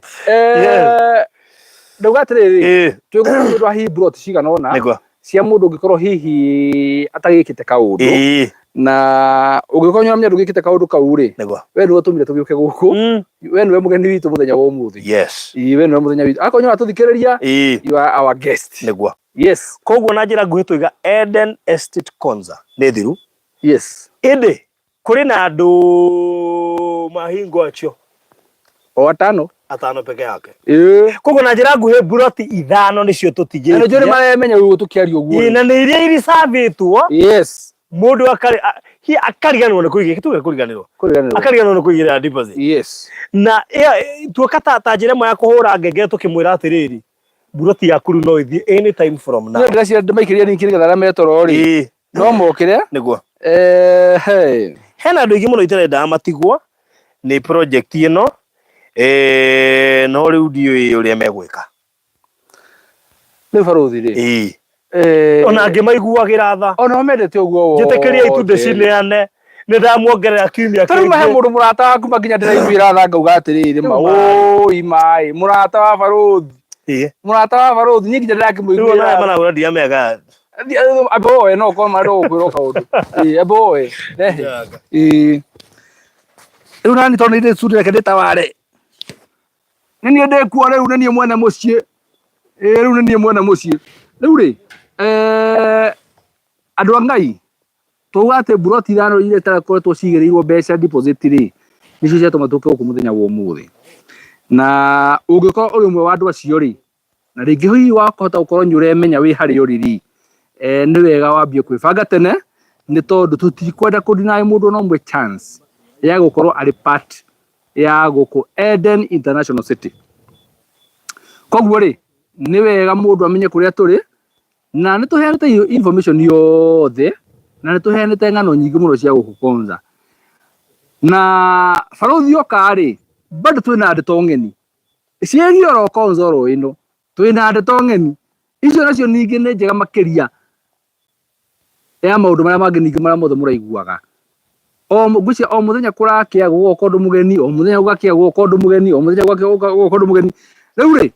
Speaker 2: ndauga atĩrĩrĩ, twĩ gũkũ nĩ ũndũ wa hihi plot cigana ũna
Speaker 1: Nĩguo.
Speaker 2: cia mũndũ ũngĩkorwo hihi atagĩkĩte kaũndũ.
Speaker 1: Ĩĩ.
Speaker 2: Na ũngĩkorwo nĩ ũramenya ndũgĩkĩte kaũndũ kau rĩ,
Speaker 1: Nĩguo.
Speaker 2: we nĩwe ũtũmire tũgĩũke gũkũ. We nĩwe mũgeni witũ mũthenya wa ũmũthĩ.
Speaker 1: Yes.
Speaker 2: Ĩĩ, we nĩwe mũthenya witũ. Akorwo nĩ ũratũthikĩrĩria,
Speaker 1: Ĩĩ.
Speaker 2: you are our guest.
Speaker 1: Nĩguo.
Speaker 2: Yes.
Speaker 1: Koguo na njĩra nguhĩ tũiga Eden Estate Konza nĩ thiru.
Speaker 2: Yes.
Speaker 1: Ĩndĩ kũrĩ na andũ mahingo acio.
Speaker 2: O atano.
Speaker 1: Atano peke yake.
Speaker 2: Ĩĩ.
Speaker 1: Koguo na njĩra nguhĩ mburoti 5 nĩcio tũtigĩtie.
Speaker 2: Na nĩnjũĩ nĩ maremenya ũguo tũkĩaria ũguo.
Speaker 1: Ĩĩ, na nĩ iria iricabĩtwo.
Speaker 2: Yes.
Speaker 1: Mũndũ akariganĩrwo nĩ kũigĩra, tuge kũriganĩrwo.
Speaker 2: Kũriganĩrwo.
Speaker 1: Akariganĩrwo nĩ kũigĩrĩra deposit.
Speaker 2: Yes.
Speaker 1: Na tuoka ta njĩra ĩmwe ya kũhũra ngengere tũkĩmwĩra atĩrĩrĩ, mburoti yaku rĩu no ĩthiĩ any time from now.
Speaker 2: Niĩ ndĩreciria ndĩmaikĩrie link nĩgetha arĩa me toro rĩ.
Speaker 1: Ĩĩ.
Speaker 2: No mokĩre.
Speaker 1: Nĩguo.
Speaker 2: Hey.
Speaker 1: Hena andũ aingĩ mũno itarendaga matigwo nĩ project ĩno. No rĩu ndiũĩ ũrĩa megwĩka.
Speaker 2: Rĩu barũthi rĩ.
Speaker 1: Ĩĩ. Ona ngĩmaiguagĩra tha.
Speaker 2: Ona mendete ũguo.
Speaker 1: Njĩtĩkĩria itunda cineane, nĩ ndamuongerera kiumia.
Speaker 2: Tarĩu mahe mũndũ mũrata waku makinya ndĩraiguĩra tha, ngauga atĩrĩrĩ, ma ũi maĩ mũrata wa barũthi. Mũrata wa barũthi niĩ nginya
Speaker 1: ndĩrakĩmũiguĩra. Rĩu ona maragũra ndiamega.
Speaker 2: Ambe woe, no ũkorwo marenda gũkwĩra o kaũndũ. Ĩĩ, ambe woe rehe. Ĩĩ, rĩu nani tondũ nĩ ndĩ reke ndĩtaware, nĩ niĩ ndĩkuo rĩu, nĩ niĩ mwene mũciĩ. Ĩĩ, rĩu nĩ niĩ mwene mũciĩ rĩu rĩ. Andũ a Ngai, twauga atĩ mburoti 5 iria itakoretwo cigĩrĩirwo mbeca deposit rĩ, nĩcio ciatũma tũke gũkũ mũthenya wa ũmũthĩ. Na ũngĩkorwo ũrĩ ũmwe wa andũ acio rĩ, na rĩngĩ hihi wakũhota gũkorwo nĩ ũremenya wĩ harĩa ũrĩ rĩ, nĩ wega wambie kwĩbanga tene, nĩ tondũ tũtikwenda kũ deny mũndũ ona ũmwe chance ya gũkorwo arĩ part ya gũkũ Eden International City. Koguo rĩ, nĩ wega mũndũ amenye kũrĩa tũrĩ, na nĩ tũheanĩte information yothe, na nĩ tũheanĩte ng'ano nyingĩ mũno cia gũkũ Konza. Na barũthi oka rĩ, bado twĩna ndeto ng'eni ciĩgiĩ oro Konza oro ĩno. Twĩna ndeto ng'eni icio nacio ningĩ nĩ njega makĩria ya maũndũ marĩa mangĩ ningĩ marĩa mothe mũraiguaga. O ngwĩciria o mũthenya kũrakĩa gũgoka ũndũ mũgeni, o mũthenya gũgakĩa gũgoka ũndũ mũgeni, o mũthenya gũgakĩa gũgoka ũndũ mũgeni. Rĩu rĩ,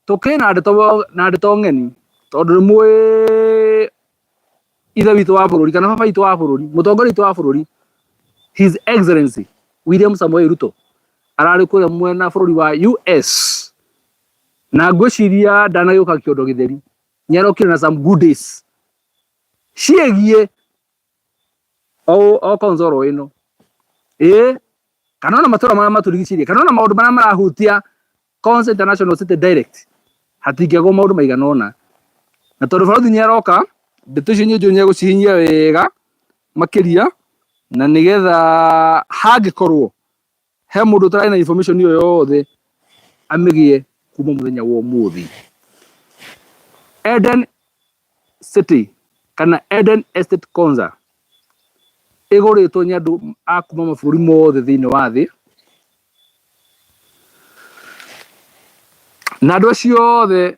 Speaker 2: tũkĩrĩ na ndeto, na ndeto ng'eni, tondũ nĩ mũĩ ithe witũ wa bũrũri kana baba witũ wa bũrũri, mũtongoria witũ wa bũrũri, His Excellency William Samoei Ruto, ararĩ kũrĩa mwena bũrũri wa US, na ngwĩciria ndanagĩũka kĩondo gĩtheri, nĩ arokire na some good days ciĩgiĩ o Konza oro ĩno, ĩĩ, kana ona matũra marĩa matũrigicĩirie, kana ona maũndũ marĩa marahutia Konza International City direct, hatingĩagwo maũndũ maigana ũna. Na tondũ barũthi nĩ aroka, ndeto icio nĩ njũĩ nĩ egũcihinyia wega makĩria, na nĩgetha hangĩkorwo he mũndũ ũtarĩ na information ĩyo yothe, amĩgĩe kuma mũthenya wa ũmũthĩ. Eden City kana Eden Estate Konza ĩgũrĩtwo nĩ andũ a kuma mabũrũri mothe thĩinĩ wa thĩ, na andũ acio othe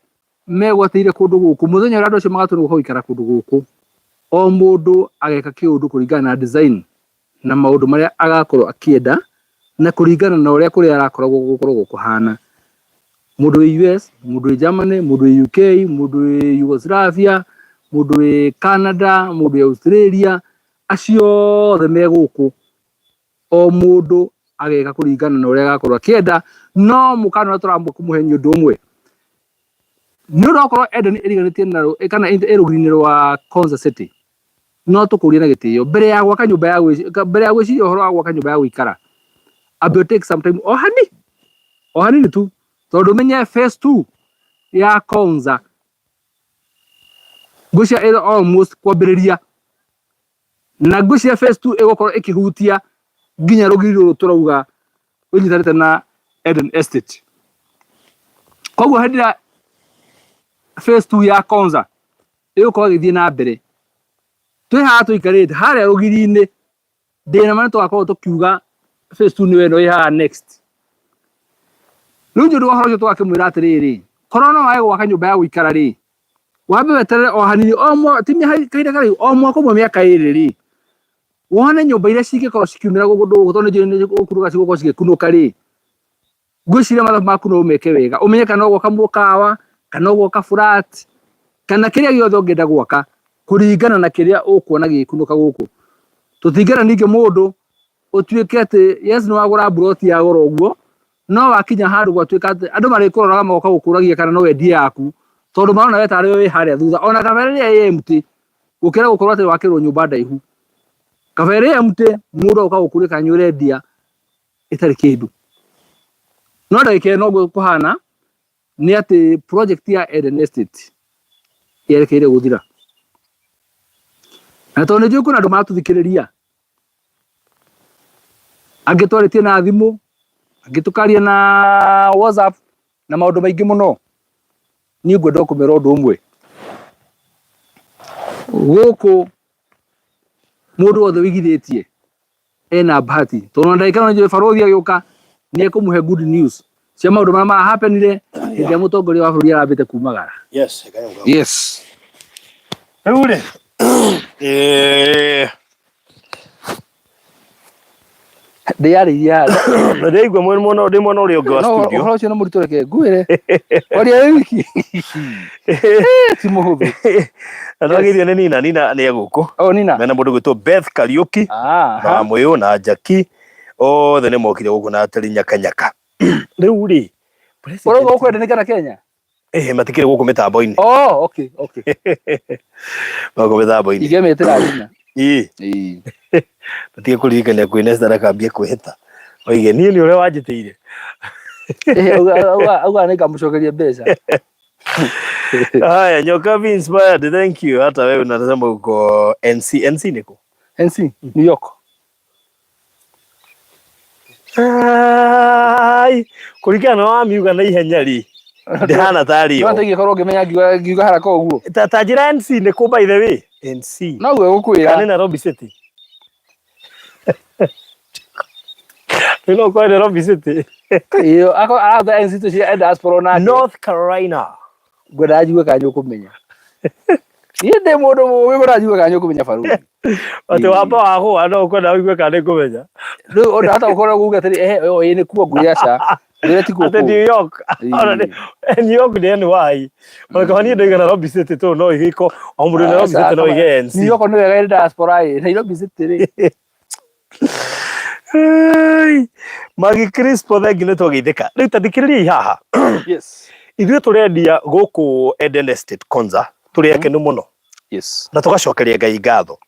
Speaker 2: megwatĩire kũndũ gũkũ. Mũthenya ũrĩa andũ acio magatua nĩ gũka gũikara kũndũ gũkũ, o mũndũ ageka kĩũndũ kũringana na design na maũndũ marĩa agakorwo akĩenda, na kũringana na ũrĩa kũrĩa arakoragwo gũkoragwo kũhana. Mũndũ wĩ US, mũndũ wĩ Germany, mũndũ wĩ UK, mũndũ wĩ Yugoslavia, mũndũ wĩ Canada, mũndũ wĩ Australia, acio othe me gũkũ, o mũndũ ageka kũringana na ũrĩa agakorwo akĩenda. No mũkana ũrĩa tũramba kũmũhe nĩ ũndũ ũmwe, nĩ ũndũ wa gũkorwo Eden ĩriganĩtie na kana ĩ rũgiri-inĩ rwa Konza City, no tũkũrie na gĩtĩo, mbere ya gwaka nyũmba ya mbere ya gwĩciria ũhoro wa gwaka nyũmba ya gũikara, ambe take some time, o hani o hanini tu, tondũ menye phase 2 ya Konza ngwĩciria ĩrĩ almost kwambĩrĩria, na ngwĩciria phase 2 ĩgũkorwo ĩkĩhutia nginya rũgiri rũrũ tũrauga rũnyitanĩte na Eden Estate. Koguo hĩndĩ ĩrĩa phase 2 ya Konza ĩgũkorwo ĩgĩthiĩ na mbere, twĩ haha tũikarĩte harĩa rũgiri-inĩ, ndĩna ma nĩ tũgakorwo tũkiuga phase 2 nĩyo ĩno ĩ haha next. Rĩu nĩ ũndũ wa ũhoro ũcio, tũgakĩmwĩra atĩrĩrĩ, korwo no wage gwaka nyũmba ya gũikara rĩ, wambe weterere o hanini, o ti kahinda karaihu, o mwaka ũmwe, mĩaka 2 rĩ, wone nyũmba iria cingĩkorwo cikiumĩra gũkũ gũkũ, tondũ nĩ njũĩ nĩ gũkunũka cigũkorwo cigĩkunũka rĩ. Ngwĩciria mathabu maku no ũmeke wega, ũmenye kana ũgwaka mũkawa, kana ũgwaka flat, kana kĩrĩa gĩothe ũngĩenda gwaka kũringana na kĩrĩa ũkuona gĩgĩkunũka gũkũ. Tũtingĩenda ningĩ mũndũ ũtuĩke atĩ yes, nĩ wagũra mburoti ya goro ũguo, no wakinya handũ gwatuĩka atĩ andũ marĩkũroraga, magoka gũkũragia kana no wendie yaku, tondũ marona we tarĩ we wĩ harĩa thutha. Ona kaba ĩrĩa ĩ empty gũkĩra gũkorwo atĩ wakĩrwo nyũmba ndaihu. Kaba ĩrĩ empty, mũndũ agoka gũkũria kana nĩ ũrendia ĩtarĩ kĩndũ. No ndagĩka ĩno ũguo kũhana nĩ atĩ project ya Eden Estate yerekeire gũthira, na tondũ nĩ njũĩ kwĩna andũ maratũthikĩrĩria, angĩ twarĩtie na thimũ, angĩ tũkaria na WhatsApp na maũndũ maingĩ mũno, niĩ ngwenda o kũmera ũndũ ũmwe gũkũ: mũndũ wothe ũigithĩtie ena bahati, tondũ na ndagĩka ĩno nĩ njũĩ barũthi agĩũka nĩ ekũmũhe good news cia maũndũ marĩa marahapenire hĩndĩ ĩrĩa mũtongoria wa bũrũri arambĩte kumagara.
Speaker 1: Yes.
Speaker 2: Yes.
Speaker 1: Rĩu rĩ,
Speaker 2: Ndĩarĩirie haha.
Speaker 1: Ndĩraigua mwena mwena ndĩ mwena ũrĩa ũngĩ wa
Speaker 2: No
Speaker 1: studio.
Speaker 2: ũhoro ũcio nĩ mũritũ, reke ngwĩre. Kwaria wĩ wiki ti mũhũthũ.
Speaker 1: Na ndĩrageithio nĩ Nina. Nina nĩ egũkũ.
Speaker 2: Oh, Nina.
Speaker 1: Mena mũndũ gwĩtwo Beth Kariũki na Mũyũ na Jackie, othe nĩ mokire gũkũ na Ateri Nyaka Nyaka. Rĩu rĩ,
Speaker 2: Ũrauga ũkwenda nĩ kana Kenya?
Speaker 1: Eh, matikĩrĩ gũkũ mĩtambo-inĩ.
Speaker 2: Oh, okay.
Speaker 1: Gũkũ mĩtambo-inĩ.
Speaker 2: Igemetĩra Nina.
Speaker 1: Ĩĩ.
Speaker 2: Ĩĩ.
Speaker 1: Matige kũririkania kwĩ Nesta ndakambie kwĩhĩta. Oige niĩ nĩ ũrĩa wanjĩtĩire.
Speaker 2: Eh, auga nĩ ngamũcokeria mbeca.
Speaker 1: Haya, Nyoka be inspired. Thank you. Hata wewe unatazama uko NC. NC niko?
Speaker 2: NC, New York.
Speaker 1: Ai, kũringana na wamiuga na ihenya rĩ, ndĩhana tarĩ
Speaker 2: No
Speaker 1: yo.
Speaker 2: ingĩkorwo ngĩmenya ngiuga haraka ũguo.
Speaker 1: Ta njĩra NC nĩ kũ, by the way? NC.
Speaker 2: Noguo
Speaker 1: Kana nĩ
Speaker 2: gũkwĩra.
Speaker 1: Nairobi City? Nĩ no ũkorwo Nairobi City.
Speaker 2: Ĩyo arauga NC tũcia diaspora nake.
Speaker 1: North Carolina.
Speaker 2: Ngwendaga njigue kana nĩũkũmenya. Niĩ ndĩ mũndũ mũũgĩ, ngwendaga njigue kana nĩũkũmenya, barũthi.
Speaker 1: Atĩ wamba wagũa no ũkwenda ũigue kana nĩ ngũmenya.
Speaker 2: Rĩu ona hata ũkorwo kuga atĩrĩ, ehe, ĩyo ĩĩ nĩ kuo, ngwĩre aca. Ngwĩre ti kuo
Speaker 1: Atĩ
Speaker 2: kũu.
Speaker 1: New York. Ona New York nĩ NY. Ona kaba niĩ ndoiga Nairobi City tondũ no ĩgĩko o mũndũ Nairobi City no oige NC.
Speaker 2: New York nĩ wega ĩrĩ diaspora ĩ, Nairobi City rĩ.
Speaker 1: Ai, Magi Crispo, thengi nĩ twageithĩka. Rĩu ta thikĩrĩriai haha. Ithuĩ tũrendia gũkũ Eden Estate Konza, tũrĩ akenu mũno na tũgacokeria Ngai ngatho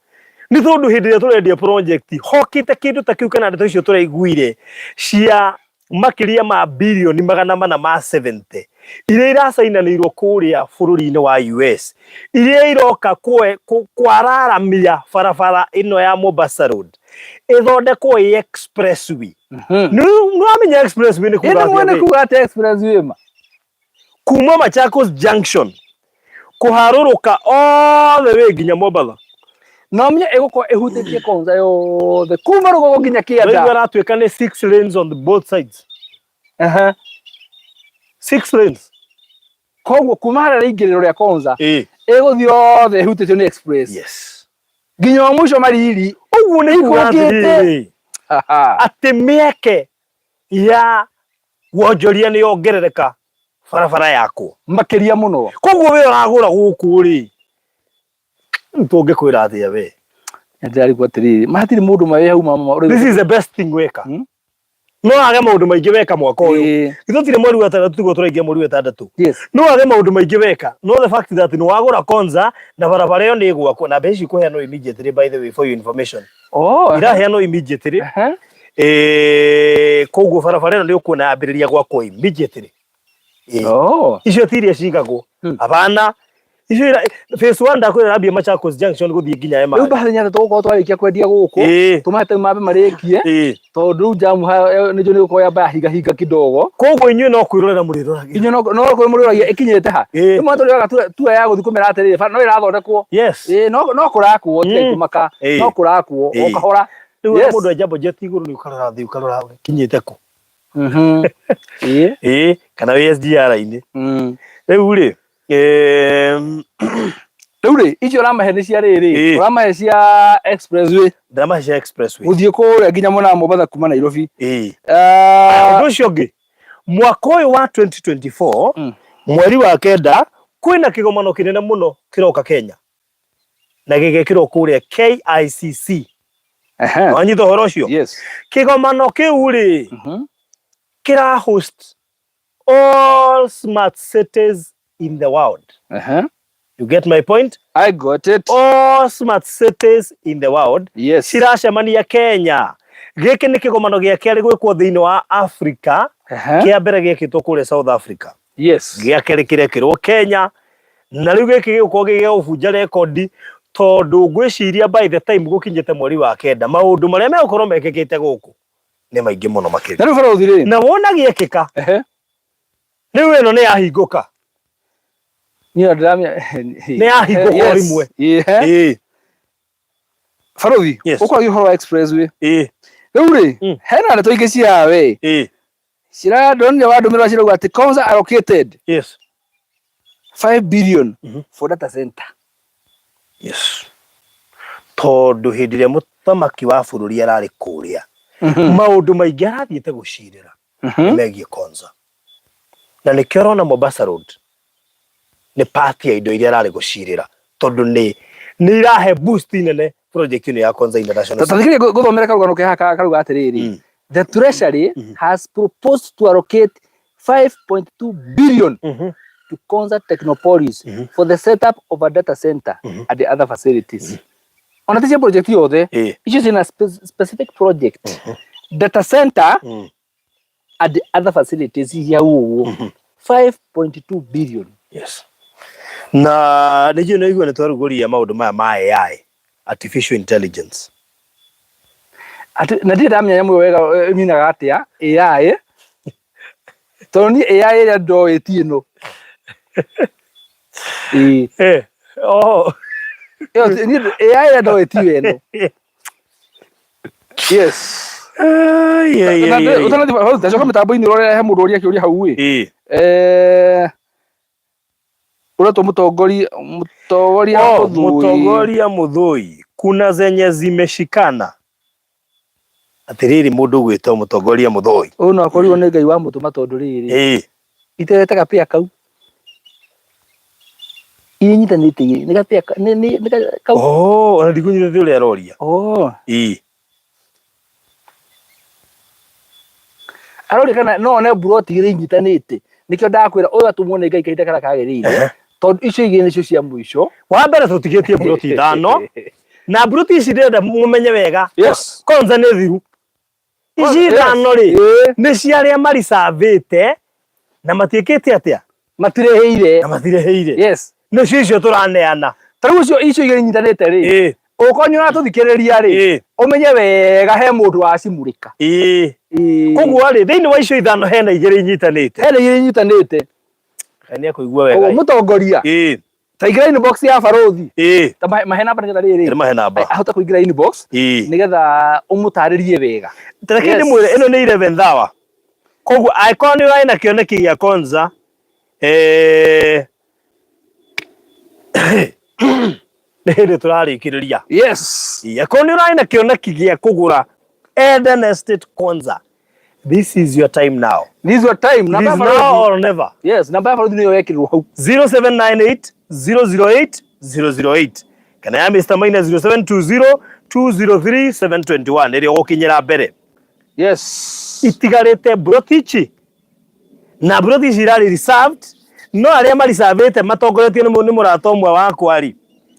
Speaker 1: nĩ tondũ hĩndĩ ĩrĩa tũrendia project hokĩte kĩndũ ta kĩu kana ndeto icio tũraiguire cia makĩria ma birioni 470 iria iracainanĩirwo kũrĩa bũrũri-inĩ wa US, iria iroka kwararamia barabara ĩno ya Mombasa Road ĩthondekwo ĩ expressway. Nĩ wamenya expressway nĩ kuga
Speaker 2: Ĩndĩ
Speaker 1: atĩa?
Speaker 2: mwene
Speaker 1: We?
Speaker 2: Kuga atĩ expressway ma.
Speaker 1: Kuma Machakos Junction kũharũrũka all the way nginya Mombatha.
Speaker 2: No menye ĩgũkorwo ĩhutĩtie Konza yothe kuma rũgongo nginya
Speaker 1: Rĩu
Speaker 2: kĩanda.
Speaker 1: ĩratuĩka nĩ six lanes on the both sides. Six lanes.
Speaker 2: Koguo kuma harĩa rĩingĩrĩro rĩa Konza ĩgũthiĩ yothe ĩhutĩtio nĩ express nginya o mũico Mariri.
Speaker 1: Ũguo nĩ kuga
Speaker 2: Ikũngĩte.
Speaker 1: atĩrĩrĩ, atĩ mĩeke ya wonjoria nĩ yongerereka barabara yakwo.
Speaker 2: Makĩria mũno.
Speaker 1: Koguo we ũragũra gũkũ rĩ, rĩu tũngĩkwĩra atĩa we?
Speaker 2: Ndĩrarigwo atĩrĩrĩ, ma hatirĩ mũndũ mawĩ hau mama ũrĩ.
Speaker 1: This is the best thing weka. No age maũndũ maingĩ weka mwaka ũyũ. Ithuĩ tũtirĩ mweri wa 6, tiguo tũraingĩra mweri wa 6. No age maũndũ maingĩ weka, no the fact that nĩ wagũra Konza na barabara ĩyo nĩ ĩgwakwo na mbeca ici ikũheanwo immediately, by the way, for your information. Iraheanwo immediately. Koguo barabara ĩno nĩ ũkuona yambĩrĩria gwakwo immediately. Icio ti iria cigagwo. Hapana. Icio phase 1 ndakwĩra ĩrambia Machakos Junction gũthiĩ nginya
Speaker 2: Rĩu
Speaker 1: Emali.
Speaker 2: Bahati Nyanza tũgũkorwo twarĩkia kwendia gũkũ, tũmahe tau mambe marĩkie, tondũ rĩu jamu nĩnjũĩ nĩ gũkorwo yamba yahinga hinga kidogo.
Speaker 1: Koguo inyuĩ no kwĩrorera mũrĩroragira.
Speaker 2: Inyuĩ no kwĩ mũrĩroragia ĩkinyĩte ha. Rĩmwe tũrĩoyaga tua ya gũthiĩ kũmera atĩrĩrĩ, no ĩrathondekwo. No kũrakwo, tigai kũmaka, no kũrakwo o kahora.
Speaker 1: Rĩu mũndũ enja budget igũrũ nĩ ũkarora thĩ, ũkarora kinyĩte kũ. Ĩĩ, kana wĩ SGR-inĩ. Rĩu rĩ,
Speaker 2: Rĩu rĩ, icio ũramahe nĩ cia rĩrĩ, ũramahe cia expressway?
Speaker 1: Ndĩramahe cia expressway.
Speaker 2: Gũthiĩ kũrĩa nginya mwena wa Mombatha kuma Nairobi.
Speaker 1: Ĩĩ. Ũndũ ũcio ũngĩ, mwaka ũyũ wa 2024, mweri wa 9, kwĩna kĩgomano kĩnene mũno kĩroka Kenya na gĩgekĩrwo kũrĩa KICC. Wanyita ũhoro ũcio?
Speaker 2: Yes.
Speaker 1: Kĩgomano kĩu rĩ, kĩra host all smart cities in the world. You get my point?
Speaker 2: I got it.
Speaker 1: All smart cities in the world ciracemania Kenya. Gĩkĩ nĩ kĩgomano gĩa kerĩ gwĩkwo thĩinĩ wa Africa. Kĩa mbere gĩekĩtwo kũrĩa South Africa. Gĩa kerĩ kĩrekĩrwo Kenya. Na rĩu gĩkĩ gĩgũkorwo gĩ gĩa gũbunja rekondi tondũ ngwĩciria by the time gũkinyĩte mweri wa 9, maũndũ marĩa megũkorwo mekĩkĩte gũkũ nĩ maingĩ mũno makĩria.
Speaker 2: Na rĩu barũthi rĩ.
Speaker 1: Na wona gĩekĩka, rĩu ĩno nĩ yahingũka.
Speaker 2: Niĩ ndĩramenya.
Speaker 1: Nĩ yahingũka o rĩmwe. Ĩĩ.
Speaker 2: Barũthi, ũkwaragia ũhoro wa expressway. Rĩu rĩ, hena ndeto ingĩ cia we. Cirandonire wandũmĩrĩra cirauga atĩ Konza allocated 5 billion for data center.
Speaker 1: Yes, tondũ hĩndĩ ĩrĩa mũthamaki wa bũrũri ararĩ kũrĩa, maũndũ maingĩ arathiĩte gũcirĩra megiĩ Konza, na nĩkĩo ũrona Mombasa Road nĩ part ya indo iria ararĩ gũcirĩra, tondũ nĩ irahe boost nene project ĩno ya Konza International.
Speaker 2: Tathikĩrĩria ngũthomere karũgano ke haha karauga atĩrĩrĩ: "The Treasury has proposed to allocate 5.2 billion to Konza Technopolis for the setup of a data center and the other facilities." Ona ti cia project yothe, icio ciĩna specific project, data center and the other facilities iria ũguo, 5.2 billion.
Speaker 1: Yes, na nĩ njũĩ nĩ igua nĩ twarugũria maũndũ maya ma AI, artificial intelligence.
Speaker 2: Atĩ na ndirĩ ndamenya nyamũ ĩyo wega ĩminaga atĩa AI, tondũ niĩ AI ĩrĩa ndoĩ ti ĩno. Ĩĩ.
Speaker 1: Oh.
Speaker 2: Ĩyo niĩ AI ĩrĩa ndoĩ ti ĩno. Yes.
Speaker 1: Ai, ai, ai, ai.
Speaker 2: Ũtanathiĩ hau, ndacoka mĩtambo-inĩ ũrore he mũndũ ũria kĩũria hau ĩ. Ũretwo mũtongoria
Speaker 1: Oh,
Speaker 2: Mũthũi.
Speaker 1: Mũtongoria Mũthũi, kuna zenye zimeshikana. Atĩrĩrĩ, mũndũ ũgwĩtwo mũtongoria Mũthũi.
Speaker 2: Ũyũ no akorirwo nĩ Ngai wamũtũma, tondũ rĩrĩ, iterete gapĩa kau inyitanĩte igĩrĩ nĩ gapĩa nĩ kau.
Speaker 1: Oh, ona ndikũnyitĩte ũrĩa aroria.
Speaker 2: Oh. Aroria kana no one mburoti igĩrĩ inyitanĩte. Nĩkĩo ndakwĩra ũyũ atũmwo nĩ Ngai kahinda karĩa kagĩrĩire, tondũ icio igĩrĩ nĩcio cia mũico.
Speaker 1: Wa mbere, tũtigĩtie mburoti ithano, na mburoti ici ndĩrenda mũmenye wega. Konza nĩ thiru ici ithano rĩ, nĩ cia arĩa maricabĩte na matiĩkĩte atĩa?
Speaker 2: Matirĩhĩire.
Speaker 1: Na matirĩhĩire. Nĩcio icio tũraneana.
Speaker 2: Ta rĩu icio igĩrĩ inyitanĩte rĩ, ũkorwo nĩ ũratũthikĩrĩria rĩ, ũmenye wega he mũndũ wacimũrĩka.
Speaker 1: Koguo rĩ, thĩinĩ wa icio ithano hena igĩrĩ inyitanĩte.
Speaker 2: Hena igĩrĩ inyitanĩte.
Speaker 1: Ngai nĩ akũigua wega.
Speaker 2: Koguo mũtongoria, ta ingĩra inbox ya barũthi, ta mahe namba nĩgetha rĩrĩ
Speaker 1: Nĩ mahe namba.
Speaker 2: ahote kũingĩra inbox nĩgetha ũmũtarĩrie wega.
Speaker 1: Reke ndĩmwĩre, ĩno nĩ 11th hour, koguo angĩkorwo nĩ ũrarĩ na kĩoneki gĩa Konza, nĩ hĩndĩ tũrarĩkĩrĩria. Angĩkorwo nĩ ũrarĩ na kĩoneki gĩa kũgũra Eden Estate Konza, this is your time now.
Speaker 2: This is your time.
Speaker 1: It
Speaker 2: Namba ya
Speaker 1: is now
Speaker 2: barũthi.
Speaker 1: or never.
Speaker 2: Yes, namba ya barũthi nĩyo yekĩrirwo hau.
Speaker 1: 0798 008 008 kana ya Mr. Maina, 0720 203 721, ĩrĩa ũgũkinyĩra mbere. Itigarĩte mburoti ici, na mburoti ici irarĩ reserved, no arĩa maricabĩte matongoretio nĩ mũrata ũmwe wakwa rĩ,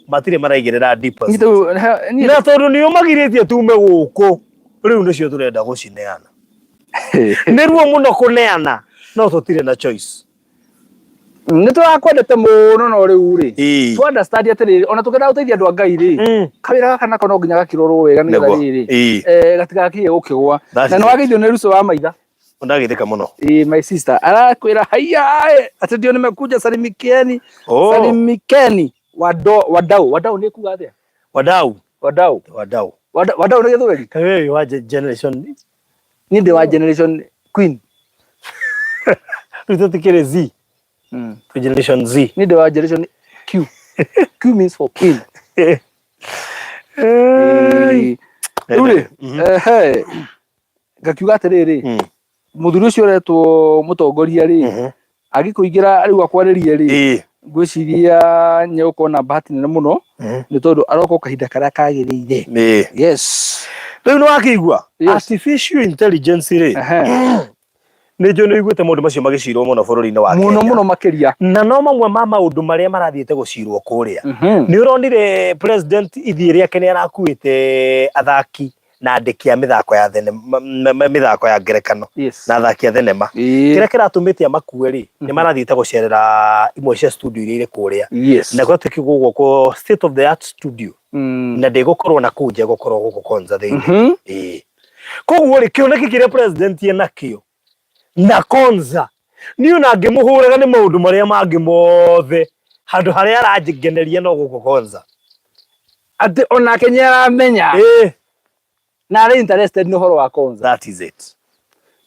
Speaker 1: matirĩ maraigĩrĩra deposit. Na tondũ nĩ ũmagirĩtie tume gũkũ, rĩu nĩcio tũrenda gũcineana. Nĩ ruo mũno kũneana, no tũtirĩ na choice.
Speaker 2: Nĩ tũrakwendete mũno, no rĩu rĩ, tu understand atĩrĩrĩ, ona tũkĩenda gũteithia andũ a Ngai rĩ, kawĩra gaka nako no nginya gakĩrorwo wega nĩgetha rĩrĩ, gatigakiye gũkĩgwa.
Speaker 1: That
Speaker 2: Na
Speaker 1: is
Speaker 2: nĩ wageithio nĩ Ruco wa Maitha.
Speaker 1: Ndagithĩka mũno.
Speaker 2: My sister arakwĩra haiya, atĩ ndio nimekuja, salimikieni.
Speaker 1: Oh.
Speaker 2: Salimikeni wadau. Wadau nĩ kuga atĩa?
Speaker 1: Wadau.
Speaker 2: Wadau.
Speaker 1: Wadau.
Speaker 2: Wadau nĩ gĩthweri.
Speaker 1: Kawewe wa generation
Speaker 2: Niĩ ndĩ wa generation queen.
Speaker 1: Rĩu tũtikĩrĩ Z, twĩ generation Z.
Speaker 2: Niĩ ndĩ wa generation Q. Q means for queen. Rĩu rĩ, ehe, ngakiuga atĩrĩrĩ, mũthuri ũcio ũretwo mũtongoria rĩ, angĩkũingĩra rĩu akwarĩrie rĩ, ngwĩciria nĩegũkorwo na bahati nene mũno, nĩ tondũ aroka o kahinda karĩa kagĩrĩire.
Speaker 1: Rĩu nĩ wakĩigua
Speaker 2: Yes.
Speaker 1: artificial intelligence rĩ, nĩ njũĩ nĩ ũiguĩte maũndũ macio magĩcirwo mũno bũrũri-inĩ wa
Speaker 2: Mũno.
Speaker 1: Kenya.
Speaker 2: Mũno makĩria.
Speaker 1: Na no mamwe ma maũndũ marĩa marathiĩte gũcirwo kũrĩa. Nĩ ũronire president ithiĩ rĩake nĩ arakuĩte athaki na andĩki a mĩthako ya thenema, mĩthako ya ngerekano, na athaki a thenema. Kĩrĩa kĩratũmĩte amakue rĩ, nĩ marathiĩte gũcerera imwe cia studio iria irĩ kũrĩa, na gwatuĩka gũgwakwo state of the art studio, na ndĩgũkorwo na kũu nja, ĩgũkorwo gũkũ Konza thĩinĩ. Koguo rĩ, kĩoneki kĩrĩa president enakĩo na Konza, niĩ ona ngĩmũhũraga nĩ maũndũ marĩa mangĩ mothe, handũ harĩa arangeneria no gũkũ Konza.
Speaker 2: Atĩ onake nĩ aramenya na arĩ interested nĩ ũhoro wa Konza.
Speaker 1: That is it.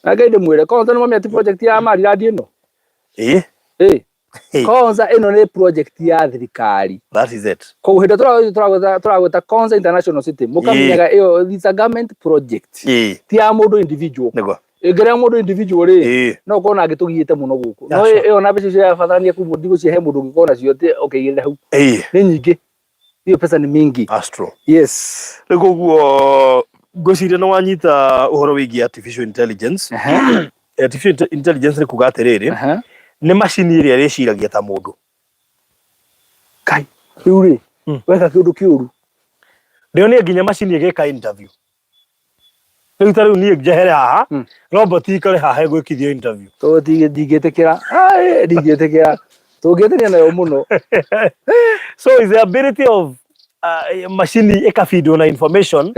Speaker 2: Na Ngai ndĩmwĩre, Konza nĩ mwamenya ti project ya Maryland ĩno.
Speaker 1: Hey.
Speaker 2: Konza ĩno nĩ project ya thirikari.
Speaker 1: That is it.
Speaker 2: Koguo hĩndĩ ĩrĩa tũragweta Konza International City, mũkamenyaga ĩyo it's a government project, ti ya mũndũ individual.
Speaker 1: Nĩguo.
Speaker 2: Ĩngĩrĩa mũndũ individual rĩ, no ũkorwo na angĩtũgiĩte mũno gũkũ. No ĩyo na mbeca icio irabatarania kuma ndigũcihe mũndũ ũngĩkorwo nacio atĩ ũkĩigĩrĩra hau. Nĩ nyingĩ. Hiyo pesa ni mingi.
Speaker 1: That's true.
Speaker 2: Yes.
Speaker 1: Rĩu koguo ngwĩciria nĩ wanyita ũhoro wĩgiĩ artificial intelligence. Artificial intelligence nĩ kuga atĩrĩrĩ, nĩ macini ĩrĩa ĩrĩciragia ta mũndũ.
Speaker 2: Kai, rĩu rĩ, weka kĩũndũ kĩũru.
Speaker 1: Ndĩonie nginya macini ĩgĩka interview. Rĩu ta rĩu niĩ njehere haha, robot ikare haha ĩgwĩkithio interview.
Speaker 2: Tondũ ndingĩtĩkĩra. Ai, ndingĩtĩkĩra. Tũngĩtĩria nayo mũno.
Speaker 1: So is the ability of macini ĩkabindwo na information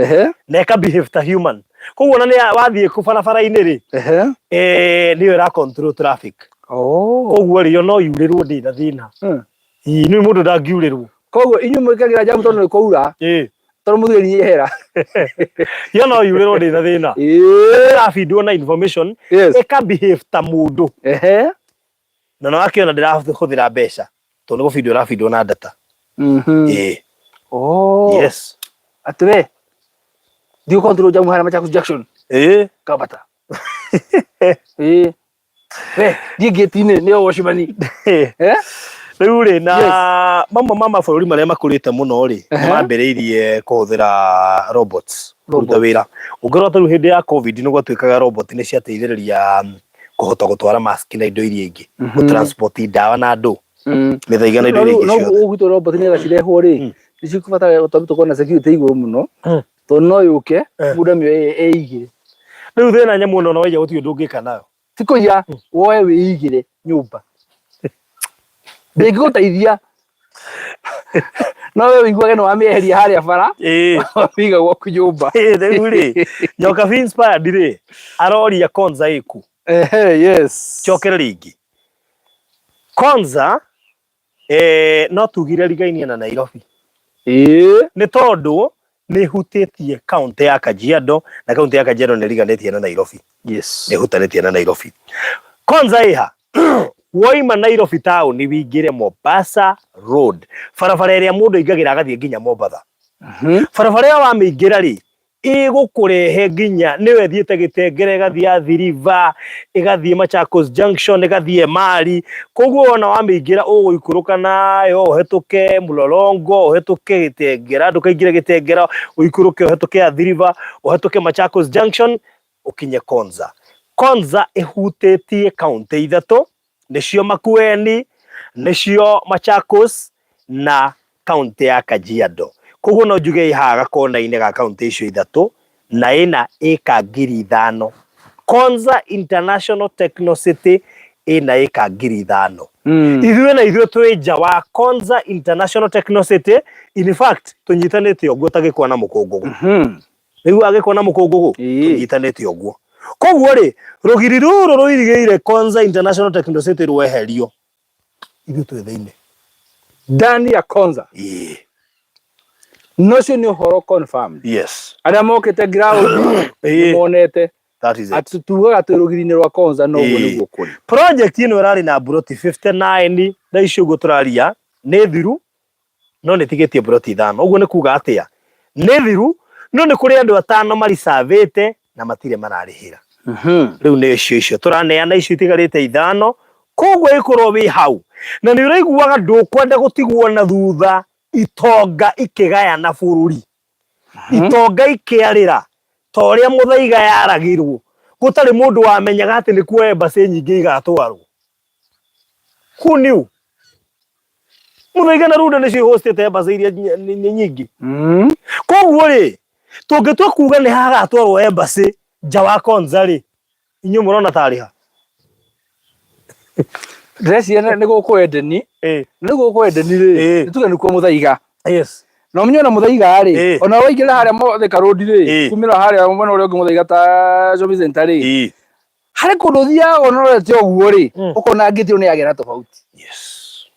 Speaker 1: na ĩka behave ta human. Koguo ona nĩ wathiĩ kũ barabara-inĩ rĩ, nĩyo ĩra control traffic. Koguo rĩ, yo no yurĩrwo ndĩ na thĩna. Ĩĩ, nĩ mũndũ ndangiurĩrwo.
Speaker 2: Koguo inyuĩ mwĩkagĩra jamu tondũ nĩ kwaura, tondũ mũthigari yehera.
Speaker 1: Yo no yurĩrwo ndĩ na thĩna. Ĩrabindwo na information, ĩka behave ta mũndũ. Na no akĩona ndĩrahũthĩra mbeca tondũ nĩ gũbindwo ĩrabindwo na data. Yes.
Speaker 2: Atĩ we thiĩ control jamu harĩa Machakos Junction. Kabata. We thiĩ gate-inĩ nĩyo watchman.
Speaker 1: Rĩu rĩ, na mamwe ma mabũrũri marĩa makũrĩte mũno rĩ, nĩ mambĩrĩirie kũhũthĩra robots kũruta wĩra. Ũngĩrora ta rĩu hĩndĩ ya COVID nĩ gwatuĩkaga robot nĩ ciateithĩrĩria kũhota gũtwara mask na indo iria ingĩ, gũtransport ndawa na andũ, mĩthaiga na indo iria ingĩ
Speaker 2: No
Speaker 1: ciothe.
Speaker 2: gwitũ robot nĩgetha cirehwo rĩ, nĩ cikũbatara tondũ tũkorwo na security igũrũ mũno, tondũ no yũke mũndũ amĩoye ĩigĩre.
Speaker 1: Rĩu thĩna nyamũ ĩno no waiya gũtirĩ ũndũ ũngĩka nayo.
Speaker 2: Ti kũiya, woe wĩigĩre nyũmba. Ndĩngĩgũteithia. No we ũiguage nĩ wamĩeheria harĩa bara, wamĩiga gwaku nyũmba.
Speaker 1: Rĩu rĩ, Nyokabi Inspired rĩ, aroria Konza ĩkũ?
Speaker 2: Yes.
Speaker 1: Cokere rĩngĩ. Konza, no tugire rigainie na Nairobi. Nĩ tondũ nĩ ĩhutĩtie kaunti ya Kajiado na kaunti ya Kajiado nĩ ĩriganĩtie na Nairobi. Nĩ ĩhutanĩtie na Nairobi. Konza ĩha? Woima Nairobi town wingĩre Mombasa Road, barabara ĩrĩa mũndũ aingagĩra agathiĩ nginya Mombatha. Barabara ĩyo wamĩingĩra rĩ, ĩgũkũrehe nginya nĩyo ĩthiĩte Gĩtengera, ĩgathiĩ Athi River, ĩgathiĩ Machakos Junction, ĩgathiĩ Emali. Koguo wona wamĩingĩra ũgũikũrũka nayo ũhetũke Mlolongo, ũhetũke Gĩtengera, ndũkaingĩre Gĩtengera, ũikũrũke ũhetũke Athi River, ũhetũke Machakos Junction, ũkinye Konza. Konza ĩhutĩtie kaunti ithatũ, nĩcio Makueni, nĩcio Machakos na kaunti ya Kajiado. Koguo no njuge ĩ haha gakona-inĩ ga kaunti icio ithatũ na ĩna ĩka 5,000. Konza International Techno City ĩna ĩka 5,000. Ithuĩ na ithuĩ twĩ nja wa Konza International Techno City. In fact, tũnyitanĩte ũguo ta gĩkwa na mũkũngũgũ. Rĩu agĩkwa na mũkũngũgũ tũnyitanĩte ũguo. Koguo rĩ, rũgiri rũrũ rũirigĩire Konza International Techno City rweherio, ithuĩ twĩ thĩinĩ.
Speaker 2: Ndani ya Konza. No ũcio nĩ ũhoro confirmed. Arĩa mokĩte ground nĩmonete.
Speaker 1: That is it.
Speaker 2: Atĩ tugaga twĩ rũgiri-inĩ rwa Konza no ũguo nĩguo kũrĩ.
Speaker 1: Project ĩno ĩrarĩ na mburoti 59 thaa ici ũguo tũraria nĩ thiru no nĩ tigĩtie mburoti ithano. Ũguo nĩ kuga atĩa? Nĩ thiru no nĩ kũrĩ andũ atano maricavĩte na matirĩ mararĩhĩra. Rĩu nĩ icio icio tũraneana icio itigarĩte ithano, koguo ĩkorwo wĩ hau na nĩ ũraiguaga ndũkwenda gũtigwo na thutha itonga ikĩgayana bũrũri, itonga ikĩarĩra ta ũrĩa Mũthaiga yaragĩrwo, gũtarĩ mũndũ wamenyaga atĩ nĩkuo embassy nyingĩ igatwarwo. Who knew? Mũthaiga na Runda nĩcio ihostĩte embassy iria nyingĩ. Koguo rĩ, tũngĩtua kuga nĩ hagatwarwo embassy nja wa Konza rĩ, inyuĩ mũrona tarĩ ha?
Speaker 2: Ndĩreciria nĩ gũkũ Edeni. Nĩ gũkũ Edeni rĩ, nĩ tuge nĩkuo Mũthaiga. Na ũmenye ona Mũthaiga rĩ, ona waingĩra harĩa Thika Road rĩ, kumĩra harĩa mwena ũrĩa ũngĩ Mũthaiga ta shopping center rĩ, harĩ kũndũ ũthiaga ũnorete ũguo rĩ, ũkona ngĩti ĩyo nĩ yagĩa na tofauti.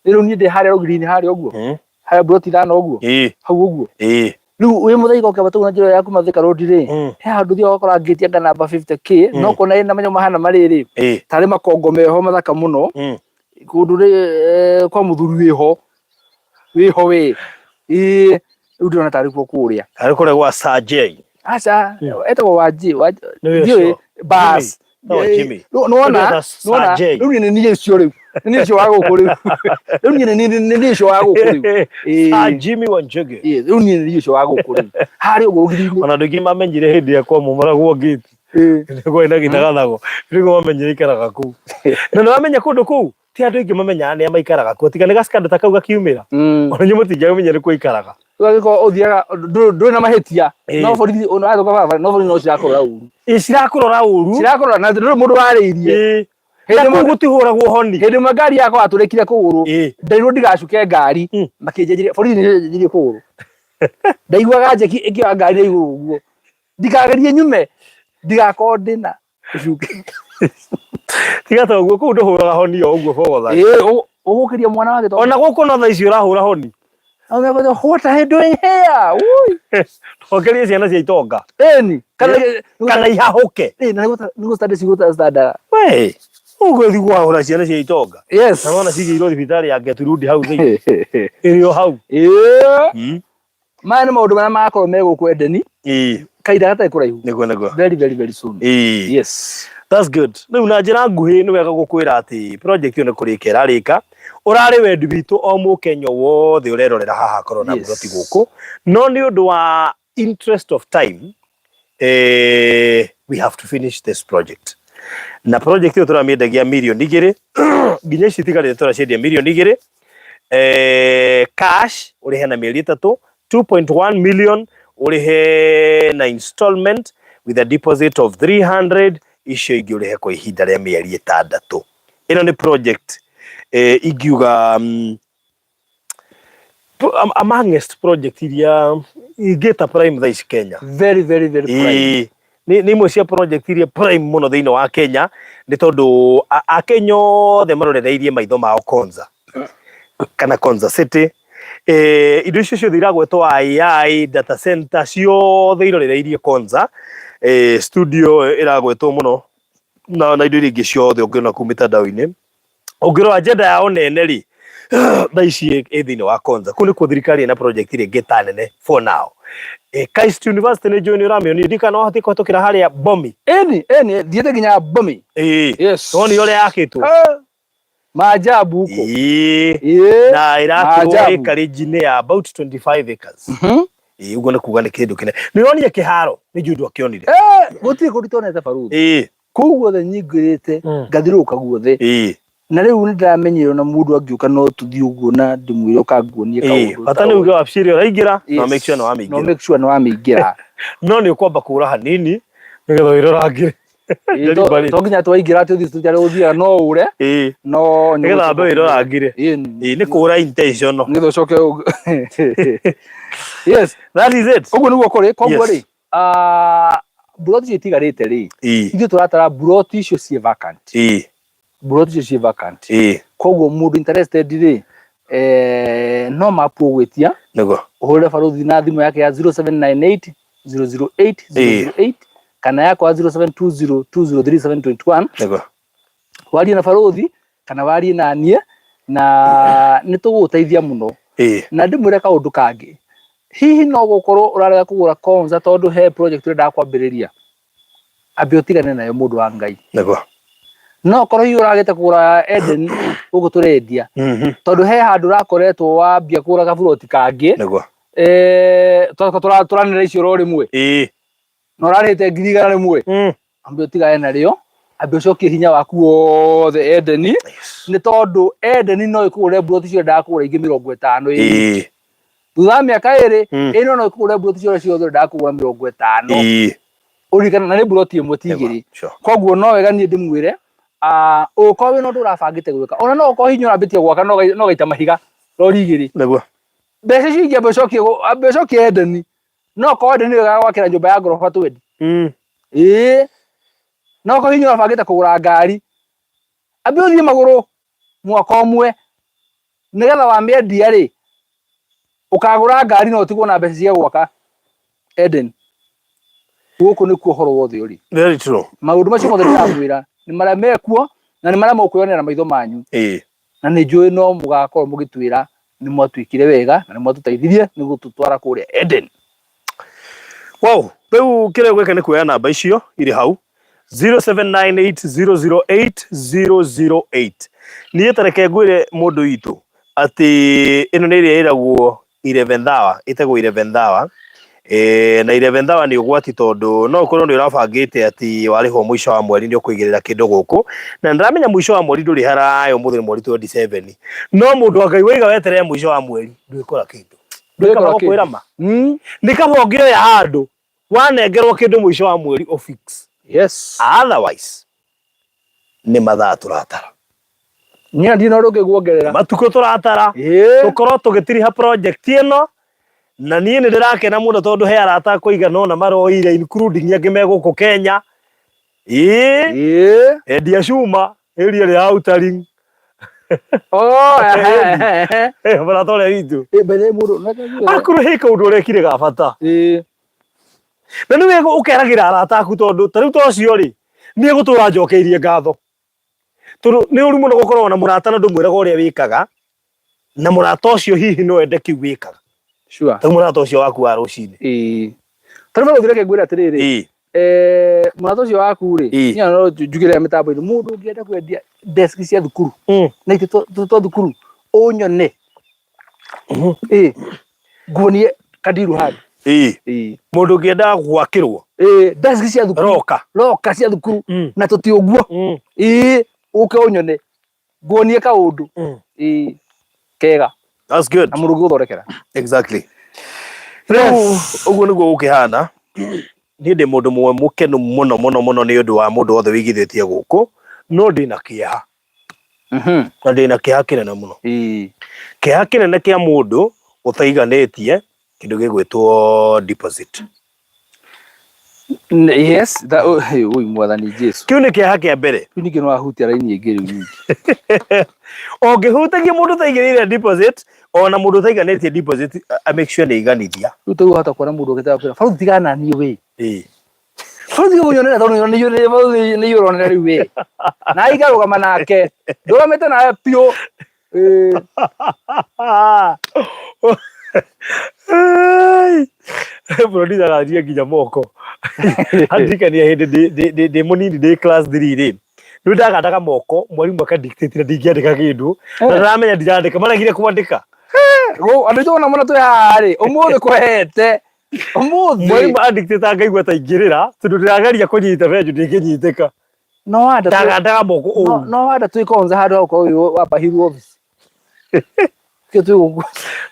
Speaker 2: Rĩu niĩ ndĩ harĩa rũgiri-inĩ harĩa ũguo, harĩa mburoti ithano ũguo, hau ũguo. Rĩu wĩ Mũthaiga ũkĩambata ũguo na njĩra ĩyo ya kuma Thika Road rĩ, he handũ ũthiaga ũgakora ngĩti anga namba 50K, no ũkona ĩna manyamũ mahana marĩrĩ, tarĩ makongo meho mathaka mũno. Kũndũ rĩ kwa mũthuri wĩho wĩho wĩ ĩĩ, rĩu ndĩrona tarĩ kuo kũrĩa.
Speaker 1: Arĩ kũrĩa gwa Sajei.
Speaker 2: Aca, etagwo Wanji.
Speaker 1: Nĩwe
Speaker 2: Ndiũĩ.
Speaker 1: ũcio.
Speaker 2: Bas.
Speaker 1: No, Jimmy.
Speaker 2: Nĩwona.
Speaker 1: Ũrĩa
Speaker 2: Nĩwona.
Speaker 1: Sajei.
Speaker 2: Rĩu niĩ nĩ niĩ ũcio rĩu, nĩ niĩ ũcio wa gũkũ rĩu, rĩu niĩ nĩ niĩ ũcio wa gũkũ rĩu. Ĩĩ.
Speaker 1: Sir Jimmy Wanjigi.
Speaker 2: Ĩĩ, rĩu niĩ nĩ niĩ ũcio wa gũkũ rĩu, harĩa ũguo rũgiri-inĩ.
Speaker 1: Ona andũ aingĩ mamenyire hĩndĩ ĩrĩa kwamomoragwo ngĩti. Nĩguo ĩna gĩthagathago. Nĩguo mamenyire ikaraga kũu. Na nĩ wamenya kũndũ kũu ti andũ aingĩ mamenyaga nĩa maikaraga kuo, tiga nĩ gacikando ta kau gakiumĩra. Ona inyuĩ mũtingĩamenya nĩ kuo aikaraga.
Speaker 2: Ũgagĩkorwo ũthiaga ndũrĩ na mahĩtia, no borithi watũka barabara, no borithi no cirakũrora ũru.
Speaker 1: Ĩ, cirakũrora ũru.
Speaker 2: Cirakũrora na ndũrĩ mũndũ warĩirie.
Speaker 1: Na kũu gũtihũragwo honi.
Speaker 2: Hĩndĩ ĩmwe ngari yakwa yatũrĩkire kũgũrũ, nderirwo ndigacuke ngari, makĩnjenjeria, borithi nĩ kũgũrũ. Ndaiguaga njeki ĩkĩoya ngari na igũrũ ũguo, ndikagerie nyume, ndigakorwo ndĩna ũcuke.
Speaker 1: Tiga ta ũguo, kũu ndũhũraga honi o ũguo bogotha.
Speaker 2: Ĩĩ, ũgũkĩria mwana wa gĩtonga.
Speaker 1: Ona gũkũ no thaa ici ũrahũra honi.
Speaker 2: What are you doing here? Ui.
Speaker 1: Ongerie ciana cia itonga.
Speaker 2: Ĩni.
Speaker 1: Kana ihahũke.
Speaker 2: Ĩĩ, na nĩguo standard cigũta standard.
Speaker 1: We, ũgũthiĩ kũhahũra ciana cia itonga.
Speaker 2: Yes.
Speaker 1: Na wona cigĩirwo thibitarĩ ya Gertrude hau thĩinĩ. Ĩrĩ o hau.
Speaker 2: Ĩĩ. Maya nĩ maũndũ marĩa magakorwo me gũkũ Edeni. Kahinda gatarĩ kũraihu.
Speaker 1: Nĩguo nĩguo.
Speaker 2: Very very very soon.
Speaker 1: Ĩĩ.
Speaker 2: Yes.
Speaker 1: That's good. Rĩu na njĩra nguhĩ nĩ wega gũkwĩra atĩ project ĩyo nĩ kũrĩka ĩrarĩka. Ũrarĩ wendi witũ o mũkenya wothe ũrerorera haha akorwo na mburoti gũkũ. No nĩ ũndũ wa interest of time, we have to finish this project. Na project ĩyo tũramĩendagia 2 mirioni nginya ici itigarĩte tũraciendia 2 mirioni cash ũrĩhe na mĩeri 3, 2.1 million ũrĩhe na installment with a deposit of 300, icio ingĩ ũrĩhe kwa ihinda rĩa mĩeri 6. Ĩno nĩ project ingiuga amongst project iria ingĩta prime thaa ici Kenya.
Speaker 2: Very very very prime.
Speaker 1: Ĩĩ, nĩ imwe cia project iria prime mũno thĩinĩ wa Kenya, nĩ tondũ Akenya othe marorereirie maitho mao Konza kana Konza City. Indo icio ciothe iragwetwo, AI data center ciothe irorereirie Konza. Studio ĩragwetwo mũno na indo iria ingĩ ciothe ũngĩona kũu mĩtandao-inĩ. Ũngĩrora agenda yao nene rĩ, thaa ici ĩ thĩinĩ wa Konza. Kũu nĩkuo thirikari ĩna project ĩrĩa ĩngĩ ta nene for now. KAIST University nĩ njũĩ nĩ ũramĩonire, ndiũĩ kana no ũhote kũhetũkĩra harĩa Bomi.
Speaker 2: Ĩni ĩni, thiĩte nginya Bomi.
Speaker 1: Ĩĩ.
Speaker 2: Yes.
Speaker 1: Wonire ũrĩa yakĩtwo?
Speaker 2: Maajabu huko.
Speaker 1: Ĩĩ.
Speaker 2: Ĩĩ.
Speaker 1: Na ĩrakĩrwo
Speaker 2: Maajabu.
Speaker 1: acreage-inĩ ya about 25 acres. Ĩĩ, ũguo nĩ kuga nĩ kĩndũ kĩnene. Nĩ ũronire kĩharo? Nĩ njũĩ ndwakĩonire.
Speaker 2: Gũtirĩ kũndũ itonete baruthi.
Speaker 1: Ĩĩ.
Speaker 2: Kũu guothe nyingĩrĩte, ngathiũrũrũka guothe. Na rĩu nĩ ndĩramenyerwo na mũndũ angĩũka no tũthiĩ ũguo na ndĩmwĩre ũkanguonie kaũndũ.
Speaker 1: Bata nĩ uge wabici ĩrĩa ũraingĩra, no make sure nĩ wamĩingĩra.
Speaker 2: No make sure nĩ wamĩingĩra.
Speaker 1: No nĩ ũkwamba kũra hanini nĩgetha wĩrorangĩre.
Speaker 2: To nginya twaingĩra atĩ ũthiĩ tũtarĩ gũthiaga, no ũre. No
Speaker 1: nĩgetha wambe wĩrorangĩre. Ĩĩ, nĩ kũra intentional.
Speaker 2: Nĩgetha ũcoke. Yes.
Speaker 1: That is it.
Speaker 2: Ũguo nĩguo kũrĩ, koguo rĩ, mburoti icio itigarĩte rĩ, ithuĩ tũratara mburoti icio ciĩ vacant. Mburoti icio ciĩ vacant. Koguo mũndũ interested rĩ, no mapu ũgwĩtia.
Speaker 1: Nĩguo.
Speaker 2: Ũhũrĩre baruthi na thimũ yake ya 0798 008 008 kana yakwa 0720 203 721.
Speaker 1: Nĩguo.
Speaker 2: Warie na baruthi kana warie na niĩ na nĩ tũgũgũteithia mũno. Na ndĩmwĩre kaũndũ kangĩ, hihi no gũkorwo ũrarega kũgũra Konza tondũ he project ũrendaga kwambĩrĩria, ambe ũtigane nayo, mũndũ wa Ngai.
Speaker 1: Nĩguo.
Speaker 2: No korwo hihi ũragĩte kũgũra Eden gũkũ tũrendia tondũ he handũ ũrakoretwo wambia kũgũra gaburoti kangĩ.
Speaker 1: Nĩguo.
Speaker 2: Tũranĩra icio oro rĩmwe na ũrarĩhĩte 100,000 rĩmwe, ambe ũtigane narĩo, ambe ũcokie hinya waku wothe Edeni, nĩ tondũ Edeni no ĩkũgũre mburoti cio ũrendaga kũgũra ingĩ 50 ĩ thutha wa mĩaka 2. Ĩno no ĩkũgũre mburoti ciothe ciothe ũrendaga kũgũra 50. Ũririkana na nĩ mburoti ĩmwe ti igĩrĩ. Koguo no wega niĩ ndĩmwĩre, ũngĩkorwo wĩna ũndũ ũrabangĩte gwĩka, ona no ũkorwo hinya ũrambĩtie gwaka no gaita mahiga rori igĩrĩ.
Speaker 1: Nĩguo.
Speaker 2: Mbeca icio ingĩ ambe ũcokie ambe ũcokie Edeni. No korwo Edeni nĩwe gwakĩra nyũmba ya ngoroba twendi. Ĩĩ, no korwo hinya ũrabangĩte kũgũra ngari, ambe ũthiĩ magũrũ mwaka ũmwe nĩgetha wamĩendia rĩ, ũkagũra ngari na ũtigwo na mbeca cia gwaka Eden. Gũkũ nĩkuo ũhoro wothe ũrĩ.
Speaker 1: Very true.
Speaker 2: Maũndũ macio mothe ndĩramwĩra nĩ marĩa mekuo na nĩ marĩa mũkwĩyonera maitho manyu. Na nĩ njũĩ no mũgakorwo mũgĩtwĩra nĩ mwatwĩkire wega na nĩ mwatũteithirie nĩ gũtũtwara kũrĩa Eden.
Speaker 1: Wow, rĩu kĩrĩa ũgwĩka nĩ kuoya namba icio irĩ hau 0798008008. Niĩ ta reke ngwĩre mũndũ witũ atĩ ĩno nĩ ĩrĩa ĩragwo 11th hour, ĩtagwo 11th hour. E, na 11th hour nĩ ũgwati tondũ no ũkorwo nĩ ũrabangĩte atĩ warĩhwo mũico wa mweri nĩ ũkũigĩrĩra kĩndũ gũkũ, na nĩndĩramenya mũico wa mweri ndũrĩ haraya, ũmũthĩ nĩ mweri 27, no mũndũ wa Ngai waiga weterere mũico wa mweri ndwĩkora kĩndũ.
Speaker 2: Ndwĩkora
Speaker 1: Ndwĩkora
Speaker 2: kĩndũ.
Speaker 1: gũkwĩra ma nĩ kaba ũngĩoya handũ wanengerwo kĩndũ mũico wa mweri ũ fix.
Speaker 2: Yes.
Speaker 1: Otherwise nĩ mathaa tũratara,
Speaker 2: Niĩ ndirĩ na ũndũ ũngĩ nguongerera.
Speaker 1: Matukũ tũratara, tũkorwo tũgĩtiriha project ĩno, na niĩ nĩ ndĩrakena mũno tondũ he arata akwa aigana ũna maroire, including angĩ me gũkũ Kenya. Ĩĩ, endia cuma area ya Outer
Speaker 2: Oh, ehe, ehe.
Speaker 1: Mũrata ũrĩa witũ
Speaker 2: Eh, by the way, mũndũ no njuge.
Speaker 1: Akorwo he kaũndũ ũrekire ga bata na nĩ wega ũkeragĩra arata aku, tondũ ta rĩu ta ũcio rĩ, nĩ egũtũra njokeirie ngatho, tondũ nĩ ũru mũno gũkorwo na mũrata na ndũmwĩraga ũrĩa wĩkaga, na mũrata ũcio hihi no ende kĩu wĩkaga. Ta rĩu mũrata ũcio waku wa rũcinĩ.
Speaker 2: Ĩĩ. Ta rĩu barũthi, reke ngwĩre atĩrĩrĩ. Eh, mũrata ũcio waku rĩ, niĩ no njugĩre mĩtambo-inĩ, mũndũ ũngĩenda kwendia desk cia thukuru na itĩ twa thukuru, ũnyone. Ĩĩ, nguonie kandiru handũ. Ĩĩ.
Speaker 1: Mũndũ ũngĩenda gwakĩrwo,
Speaker 2: Ĩĩ, desk cia thukuru.
Speaker 1: Roka.
Speaker 2: Roka cia thukuru na tũti ũguo. Ĩĩ, ũke ũnyone nguonie kaũndũ. Ĩĩ, kega.
Speaker 1: That's good.
Speaker 2: Na mũndũ ũngĩgũthondekera.
Speaker 1: Exactly. Rĩu ũguo nĩguo gũkĩhana. Niĩ ndĩ mũndũ mũmwe mũkenu mũno mũno mũno nĩ ũndũ wa mũndũ wothe wĩigithĩtie gũkũ, no ndĩna kĩeha, na ndĩna kĩeha kĩnene mũno, kĩeha kĩnene kĩa mũndũ ũtaiganĩtie kĩndũ gĩgwĩtwo deposit.
Speaker 2: Yes, that, oh, hey, ui mwathani Jesu.
Speaker 1: Kĩu nĩ kĩeha kĩa mbere.
Speaker 2: Rĩu ningĩ nĩwahutia raini ĩngĩ rĩu ningĩ.
Speaker 1: Ũngĩhutagia mũndũ ũtaigĩrĩire deposit, ona mũndũ ũtaiganĩtie deposit, a make sure nĩ aiganithia.
Speaker 2: Rĩu tarĩu wahota kuona mũndũ ũkĩte akwĩra, "Barũthi, tigana na niĩ we. Barũthi, tiga kũnyonera tondũ nĩ nĩ ũronera rĩu we." Na ikarũgama nake. Ndũgamĩte nawe biũ. Ĩĩ.
Speaker 1: Producer arathiĩ nginya moko andirikania hĩndĩ ndĩ mũnini, ndĩ class 3 rĩ, nĩ ndagandaga moko mwarimũ akandictate na ndingĩandĩka kĩndũ, na ndaramenya ndirandĩka, maregire kwandĩka.
Speaker 2: Andũ aitũ ona mũno twĩ haha rĩ, ũmũthĩ kũhete. Ũmũthĩ.
Speaker 1: Mwarimũ andictate ngaigua ta ingĩrĩra tondũ ndĩrageria kũnyita benjũ ndĩngĩnyitĩka.
Speaker 2: No wanda
Speaker 1: Ndagandaga moko
Speaker 2: no
Speaker 1: ũũ.
Speaker 2: No wanda twĩ konza handũ ha gũkorwo wĩ wa Upper office. Kĩo twĩ gũkũ.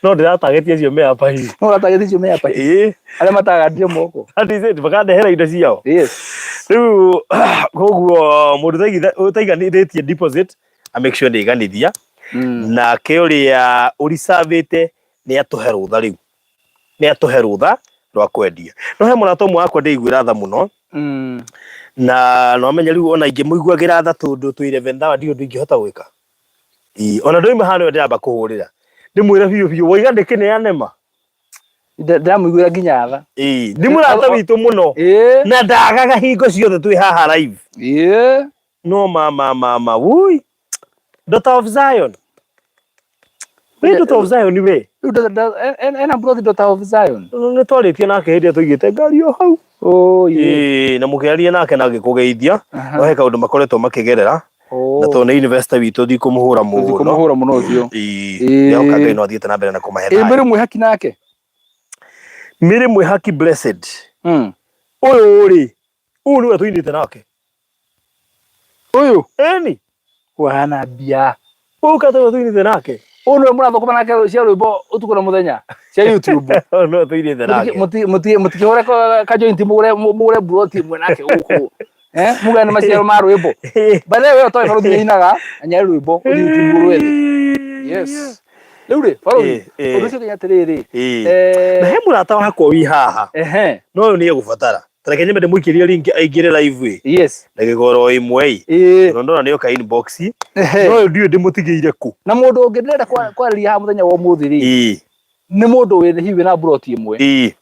Speaker 1: No ndĩratagĩtie acio me Upper Hill.
Speaker 2: No ũratagĩtie acio me Upper Hill.
Speaker 1: Ĩĩ.
Speaker 2: Arĩa matagandire moko.
Speaker 1: That is it, makandehera indo ciao. Rĩu koguo mũndũ ũtaiganithĩtie deposit a make sure nĩ aiganithia. Nake ũrĩa ũricavĩte nĩ atũhe rũtha rĩu, nĩ atũhe rũtha rwa kwendia. No he mũrata ũmwe wakwa ndĩiguĩra tha mũno, na no amenye rĩu ona ingĩmũiguagĩra tha tondũ twĩ 11 hour ndirĩ ũndũ ingĩhota gwĩka. Ĩĩ, ona ndoima haha nĩwe ndĩramba kũhũrĩra ndĩmwĩre biũ biũ waiga ndĩkĩneane ma.
Speaker 2: Ndĩramũiguĩra nginya tha.
Speaker 1: Ĩĩ, nĩ mũrata witũ mũno na ndagaga hingo ciothe twĩ haha live. No mama mama wui, Daughter of Zion, we Daughter of Zion we.
Speaker 2: Rĩu ena brother Daughter of Zion.
Speaker 1: Nĩ twarĩtie nake hĩndĩ ĩrĩa tũigĩte ngari o hau.
Speaker 2: Oh, yeah.
Speaker 1: Ĩĩ, na mũkĩaria nake na ngĩkũgeithia. No he kaũndũ makoretwo makĩgerera, na tondũ nĩ investor witũ ndikũmũhũra mũno.
Speaker 2: Kũmũhũra mũno ũcio.
Speaker 1: Ĩĩ, ndĩhoka Ngai no athiĩte na mbere na kũmahe
Speaker 2: Ĩ
Speaker 1: thayũ.
Speaker 2: Mĩrĩ mwĩhaki nake.
Speaker 1: Mĩrĩ mwĩhaki blessed. Ũyũ rĩ, ũyũ nĩwe tũinĩte nake.
Speaker 2: Ũyũ.
Speaker 1: Ĩni.
Speaker 2: Wahana mbia.
Speaker 1: Ũyũ katũrĩa tũinĩte nake.
Speaker 2: Ũyũ nĩwe mũrathũkũma nake cia rwĩmbo ũtukũ na mũthenya cia YouTube.
Speaker 1: Ũyũ nĩwe tũinĩte nake.
Speaker 2: Mũtikĩhũre ka joint, mũgũre buroti ĩmwe nake gũkũ. Eh, mugane maciaro ma rwĩmbo. By the way, ũtoĩ barũthi nĩainaga na nĩarĩ rwĩmbo ũthiĩ YouTube rwethe. Yes. Rĩu rĩ, barũthi, ũndũ ũcio nginya atĩrĩrĩ.
Speaker 1: Na he mũrata wakwa wi haha. No ũyũ nĩ egũbatara. Ta reke nyambe ndĩmũikĩrie link aingĩre live ĩ. Ndagĩka oro ĩmwe ĩ. Tondũ ndona nĩ oka inbox. No ũyũ ndiũĩ ndĩmũtigĩire kũ.
Speaker 2: Na mũndũ ũngĩ ndĩrenda kwarĩria haha mũthenya wa ũmũthĩ rĩ, nĩ mũndũ wĩ hihi wĩna buroti ĩmwe.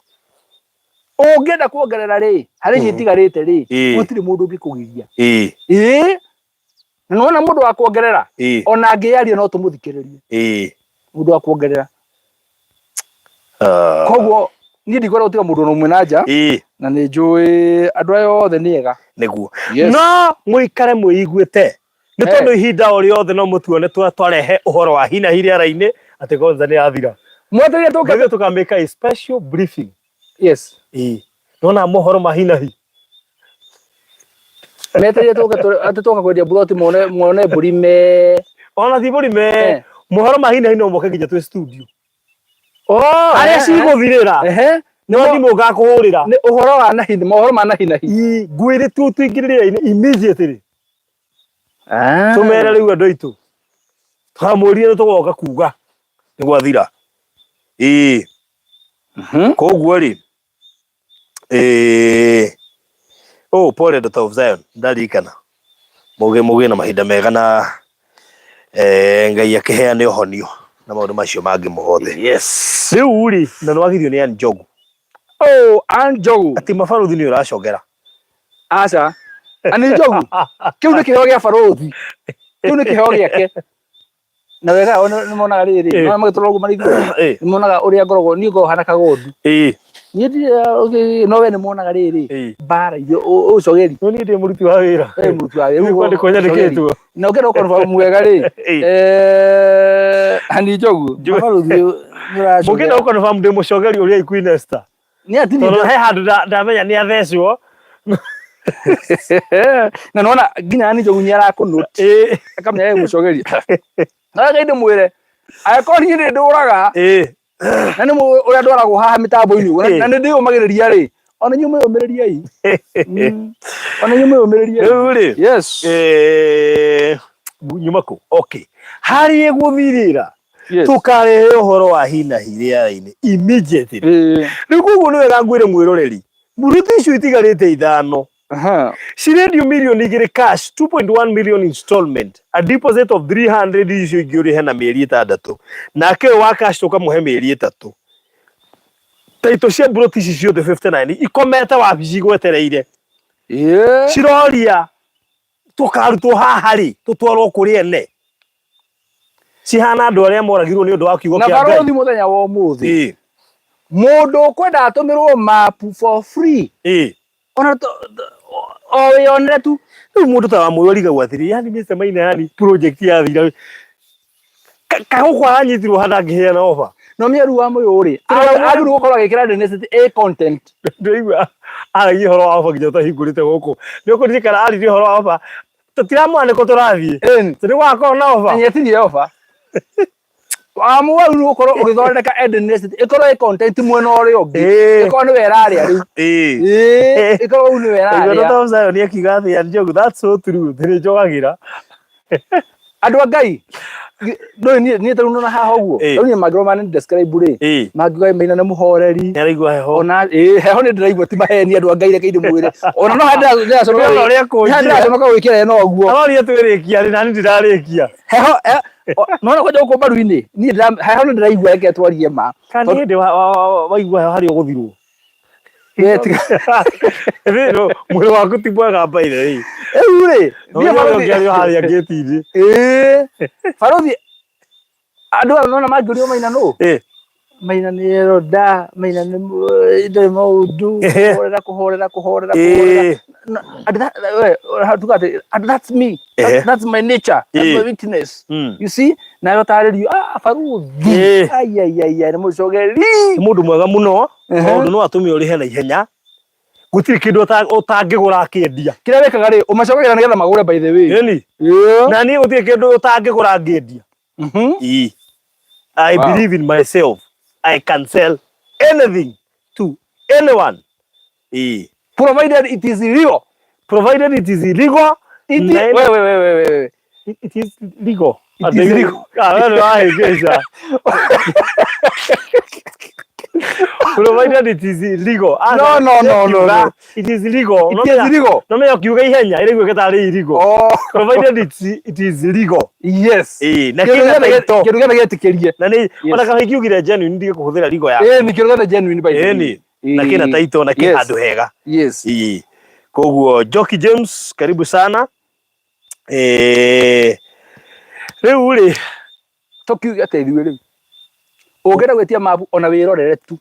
Speaker 2: Ũngĩenda kuongerera rĩ, harĩ icio itigarĩte rĩ, gũtirĩ mũndũ ũngĩkũgiria. Ĩĩ. Na nĩwona mũndũ wa kuongerera, ona angĩaria no tũmũthikĩrĩrie. Mũndũ wa kuongerera. Koguo niĩ ndikwenda gũtiga mũndũ ona ũmwe na nja, na nĩ njũĩ andũ aya othe nĩ ega.
Speaker 1: Nĩguo.
Speaker 2: Yes.
Speaker 1: No mũikare mwĩiguĩte, nĩ tondũ ihinda o rĩothe no mũtuone twarehe ũhoro wa hina hi rĩera-inĩ atĩ Gonza nĩ yathira.
Speaker 2: Mwetereire tũke.
Speaker 1: Ithuĩ tũkamĩka a special briefing.
Speaker 2: Yes.
Speaker 1: Nona mohoro ma hi na hi.
Speaker 2: Metereire tũke atĩ tũka kwendia buroti mone mone mbũri me.
Speaker 1: Ona ti mbũri me. Mohoro ma hi na hi no moke nginya twĩ studio.
Speaker 2: Oh,
Speaker 1: Harĩa cigũthirĩra. No thimũ ngakũhũrĩra.
Speaker 2: Nĩ ũhoro wa na hi, mohoro ma na hi na hi.
Speaker 1: Ngwĩre tu tũingĩre rĩera-inĩ immediately. Tũmere rĩu andũ aitũ. Tũkamũrie nĩ tũgoka kuga nĩ gwathira. Ĩĩ. Koguo rĩ, oh, pole Daughter of Zion, ndaririkana mũgĩ mũgĩ na mahinda mega na Ngai akĩheane ũhonio na maũndũ macio mangĩ mothe.
Speaker 2: Yes.
Speaker 1: Rĩu rĩ, na nĩwagithio nĩ Ann Njogu.
Speaker 2: Oh, Ann Njogu.
Speaker 1: Atĩ mabarũthi nĩ ũracongera.
Speaker 2: Aca. Ann Njogu. Kĩu nĩ kĩheo gĩa barũthi. Kĩu nĩ kĩheo gĩake. Na wega o nĩ monaga rĩrĩ, no magĩtũra ũguo marĩ igũrũ. Nĩ monaga ũrĩa ngoragwo niĩ ngoragwo hana kagondu. Niĩ ndirĩ, no we nĩ monaga rĩrĩ, mbara iria ũcogeri.
Speaker 1: No niĩ ndĩ mũruti wa wĩra.
Speaker 2: Wĩ mũruti wa wĩra.
Speaker 1: Nĩ kwandĩkwo nyandĩkĩtwo.
Speaker 2: Na ũngĩenda gũkorwo mwega rĩ, Ann Njogu, mabarũthi nĩ ũracogera.
Speaker 1: Mũngĩenda gũconfirm ndĩ mũcogeri ũrĩa Queen Esther.
Speaker 2: Nĩ atini.
Speaker 1: Tondũ he handũ ndamenya nĩ athecwo.
Speaker 2: Na nona nginya Ann Njogu nĩ arakũnũti. Akamenya we mũcogeri. Na reke ndĩmwĩre, angĩkorwo niĩ nĩ ndũraga, na nĩ mũĩ ũrĩa ndwaragwo haha mĩtambo-inĩ ũguo, na nĩ ndĩyũmagĩrĩria rĩ, ona inyuĩ mwĩyũmĩrĩriei. Ona inyuĩ mwĩyũmĩrĩriei.
Speaker 1: Rĩu rĩ,
Speaker 2: Yes.
Speaker 1: Nyuma kũ? Okay. Harĩ gũthirĩra,
Speaker 2: Yes.
Speaker 1: tũkarehe ũhoro wa hi na hi rĩera-inĩ immediately. Rĩu koguo nĩ wega ngwĩre mwĩroreri, mburuti icio itigarĩte ithano cirendio mirioni 2 cash, 2.1 million installment, a deposit of 300, icio ingĩ ũrĩhe na mĩeri 6, nake ũyũ wa cash tũkamũhe mĩeri 3. Taito cia mburoti ici ciothe 59 ikomete wabici igwetereire, ciroria tũkarutwo haha rĩ tũtwarwo kũrĩ ene, cihana andũ arĩa moragirwo nĩ ũndũ wa kiugo
Speaker 2: Na
Speaker 1: kĩa Ngai.
Speaker 2: Barũthi, mũthenya wa ũmũthĩ, mũndũ ũkwenda atũmĩrwo map for free, ona o wĩyonere tu.
Speaker 1: Rĩu mũndũ ta wa mũyo arigagwo atĩrĩ, yani Mr. Maina, yani project yathira kagũkũ aranyitirwo handũ angĩheana offer.
Speaker 2: No mĩaru wa mũyũ rĩ, agĩrĩirwo gũkorwo agĩkĩra Dennis a content.
Speaker 1: Ndĩraigua aragia ũhoro wa offer nginya ũtahingũrĩte gũkũ. Nĩ ũkũririkana aririe ũhoro wa offer, tũtiramwona nĩkũ tũrathiĩ. Tũrĩ gwakorwo na offer.
Speaker 2: Na nĩetirie offer. Wamũa rĩu ũkorwo ũgĩthondeka Eden Estate ĩkorwo ĩ content mwena ũrĩa ũngĩ, ĩkorwo nĩwe ĩrarĩa rĩu. Ĩkorwo rĩu nĩwe
Speaker 1: Nĩguo
Speaker 2: ĩrarĩa.
Speaker 1: Daughter of Zion akiuga atĩ Ann Njogu, that's so true, nĩ njogagĩra.
Speaker 2: Andũ a Ngai, ndũĩ niĩ tarĩu nona haha ũguo, rĩu niĩ mangĩrwo mani describe rĩ, mangiuga Maina nĩ mũhoreri.
Speaker 1: Nĩ araigua heho.
Speaker 2: Ona heho nĩ ndĩraigua, ti maheni andũ a Ngai, reke ndĩmwĩre. Ona no harĩa ndĩraconoka
Speaker 1: Ndĩrona ũrĩa kũnjia.
Speaker 2: ndĩraconoka gwĩkĩra ĩno ũguo.
Speaker 1: Aroria twĩrĩkia rĩ, nani ndĩrarĩkia.
Speaker 2: Heho nona kwanja gũkũ mbaru-inĩ, niĩ heho nĩ ndĩraigua, reke twarie ma.
Speaker 1: Kana nĩ hĩndĩ waigua heho harĩa ũgũthirwo.
Speaker 2: We tiga.
Speaker 1: Rĩrĩ, mwĩrĩ waku ti mwega by the way.
Speaker 2: Rĩu rĩ,
Speaker 1: No
Speaker 2: niĩ
Speaker 1: ũrĩa
Speaker 2: barũthi
Speaker 1: ũngĩ arĩ o harĩa ngĩti-inĩ.
Speaker 2: Barũthi, andũ aya nona mangĩũrio Maina nũ? Maina nĩ eroda, Maina nĩ ndarĩ maũndũ, kũhorera, kũhorera, kũhorera, kũhorera. No, and that, we, tuga atĩ, and that's me. That's my nature. That's my weakness. You see? Nayo tarĩrio, barũthi. Ai, ai, ai, ai, nĩ mũcogeri.
Speaker 1: Nĩ mũndũ mwega mũno, tondũ no atũme ũrĩhe na ihenya. Gũtirĩ kĩndũ ũtangĩgũra akĩendia.
Speaker 2: Kĩrĩa wĩkaga rĩ, ũmacogagĩra nĩgetha magũre by the way.
Speaker 1: Ĩni. Na niĩ gũtirĩ kĩndũ ũtangĩgũra ngĩendia. I believe in myself. I can sell anything to anyone.
Speaker 2: Provided it is legal.
Speaker 1: Provided it is illegal.
Speaker 2: It is, wait, wait, wait, wait, wait.
Speaker 1: It is legal.
Speaker 2: It is legal.
Speaker 1: Ah, wewe wahĩngĩca. Provided it is legal. Ah,
Speaker 2: No, no, no, no, no.
Speaker 1: It is legal.
Speaker 2: It is legal.
Speaker 1: No menya ũkiuga ihenya ĩraiguĩka tarĩ illegal.
Speaker 2: Oh.
Speaker 1: Provided it is legal.
Speaker 2: Yes.
Speaker 1: Na
Speaker 2: Kĩndũ
Speaker 1: kĩna
Speaker 2: gĩothe
Speaker 1: title.
Speaker 2: Kĩndũ gĩothe gĩtĩkĩrie.
Speaker 1: Na nĩ ona kana ingiugire genuine ndige kũhũthĩra legal yaku.
Speaker 2: Nĩ kĩndũ gĩothe genuine by the way.
Speaker 1: Ĩni. Na kĩna title na kĩ handũ hega.
Speaker 2: Yes.
Speaker 1: Koguo Joki James, karibu sana. Rĩu rĩ
Speaker 2: Tũkiuge atĩ ithuĩ rĩu ũngĩenda gwĩtia mabu ona wĩrorere tu.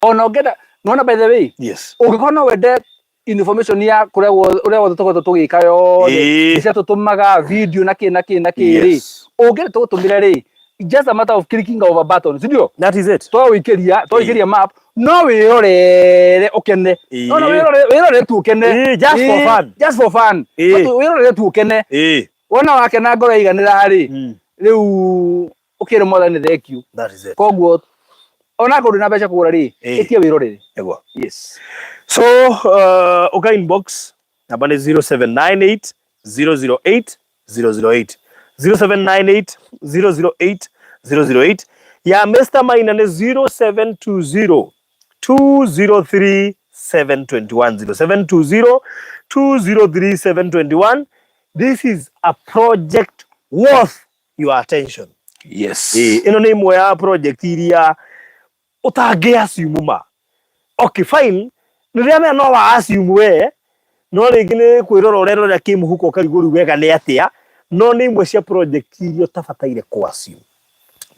Speaker 2: Ona ũngĩenda nona, by the way, ũngĩkorwo no wende information ya kũrĩa ũrĩa wothe tũkoretwo tũgĩka yothe, mbica tũtũmaga, video na kĩ na kĩ na kĩ rĩ, ũngĩenda tũgũtũmĩre rĩ, just a matter of clicking of a button, si ndio?
Speaker 1: That is it.
Speaker 2: Twawĩikĩria map no wĩrorere ũkene. No no wĩrorere tu ũkene.
Speaker 1: Just for fun.
Speaker 2: Just for fun. Wĩrorere tu ũkene. Wona wakena ngoro yaiganĩra rĩ, rĩu ũkĩre Mwathani thank you.
Speaker 1: That is it.
Speaker 2: Koguo ona korwo ndũrĩ na mbeca kũgũra rĩ, ĩtia wĩrorere.
Speaker 1: Nĩguo.
Speaker 2: Yes.
Speaker 1: So uka inbox namba nĩ 0798 008 008, 0798 008 008. Ya Mr. Maina nĩ 0720 203 721, 0720 203 721. This is a project worth your attention. Ĩno nĩ ĩmwe ya project iria ũtangĩ assume ma. Okay, fine, rĩrĩa mea no wa assume we no rĩngĩ nĩ kwĩrora ũrerorera kĩmũhuko ũkarigwo rĩu wega nĩ atĩa, no nĩ imwe cia project iria ũtabataire kũ assume.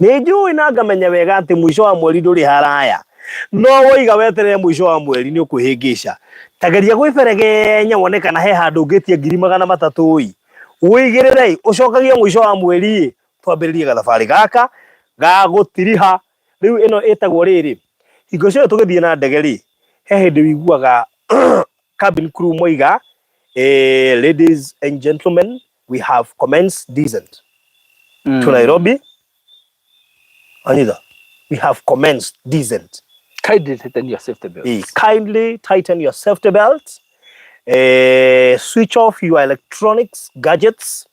Speaker 1: Nĩ njũĩ na ngamenya wega atĩ mũico wa mweri ndũrĩ haraya, no woiga weterere mũico wa mweri nĩ ũkwĩhĩngĩca. Tageria gwĩberegenya wone kana he handũ ũngĩtia 300,000 ĩ, ũigĩrĩre ũcokagie mũico wa mweri ĩ, twambĩrĩrie gathabarĩ gaka ga gũtiriha. Rĩu ĩno ĩtagwo rĩrĩ, hingo ciothe tũgĩthiĩ na ndege rĩ, he hĩndĩ wĩiguaga cabin crew moiga, "Ladies and gentlemen, we have commenced descent to Nairobi." Anitha, we have commenced descent.
Speaker 2: Kindly tighten your safety belt.
Speaker 1: Kindly tighten your safety belt, switch off your electronics gadgets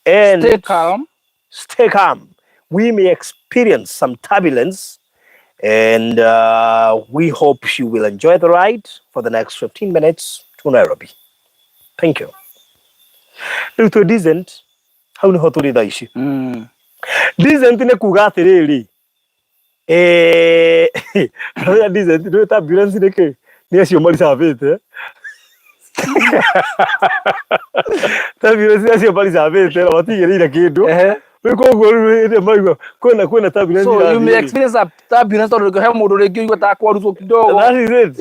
Speaker 1: and
Speaker 2: stay calm.
Speaker 1: Stay calm. We may experience some turbulence and we hope you will enjoy the ride for the next 15 minutes to Nairobi. Thank you. Rĩu twĩ descent, hau nĩho tũrĩ thaa ici. Descent nĩ kuga atĩrĩrĩ, rĩrĩa descent nĩ turbulence nĩ kĩ? Nĩ acio maricabĩte. Turbulence nĩ acio maricabĩte na matigĩrĩire kĩndũ. Rĩu koguo rĩu hĩndĩ ĩrĩa maigua kwĩna turbulence
Speaker 2: So you may
Speaker 1: irathiĩ rĩ.
Speaker 2: Experience a turbulence tondũ he mũndũ rĩngĩ ũigua ta kwarutwo kidogo.
Speaker 1: That is it.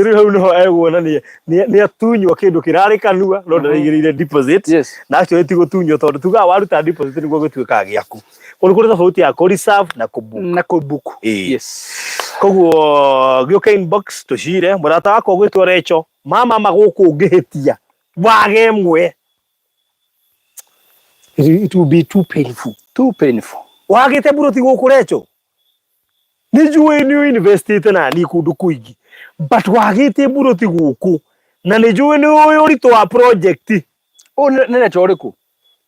Speaker 1: Rĩu hau nĩho ekuona nĩ atunywo kĩndũ kĩrarĩ kanua no ndaraigĩrĩire deposit. Na actually ti gũtunywo tondũ tugaga waruta deposit nĩguo gĩtuĩkaga gĩaku. Kũndũ kũrĩ tofauti ya kũ reserve na kũ book.
Speaker 2: Na kũbook.
Speaker 1: Koguo gĩũke inbox tũcire mũrata wakwa ũgwĩtwo Recho mama ma gũkũ ũngĩhĩtia wage ĩmwe, it will be too painful.
Speaker 2: Too painful.
Speaker 1: Wagĩte mburoti gũkũ, Recho, nĩ njũĩ nĩ ũinvestĩte na niĩ kũndũ kũingĩ, but wagĩte mburoti gũkũ na nĩ njũĩ nĩ ũĩ ũritũ wa project.
Speaker 2: Ũyũ nĩ Recho ũrĩkũ?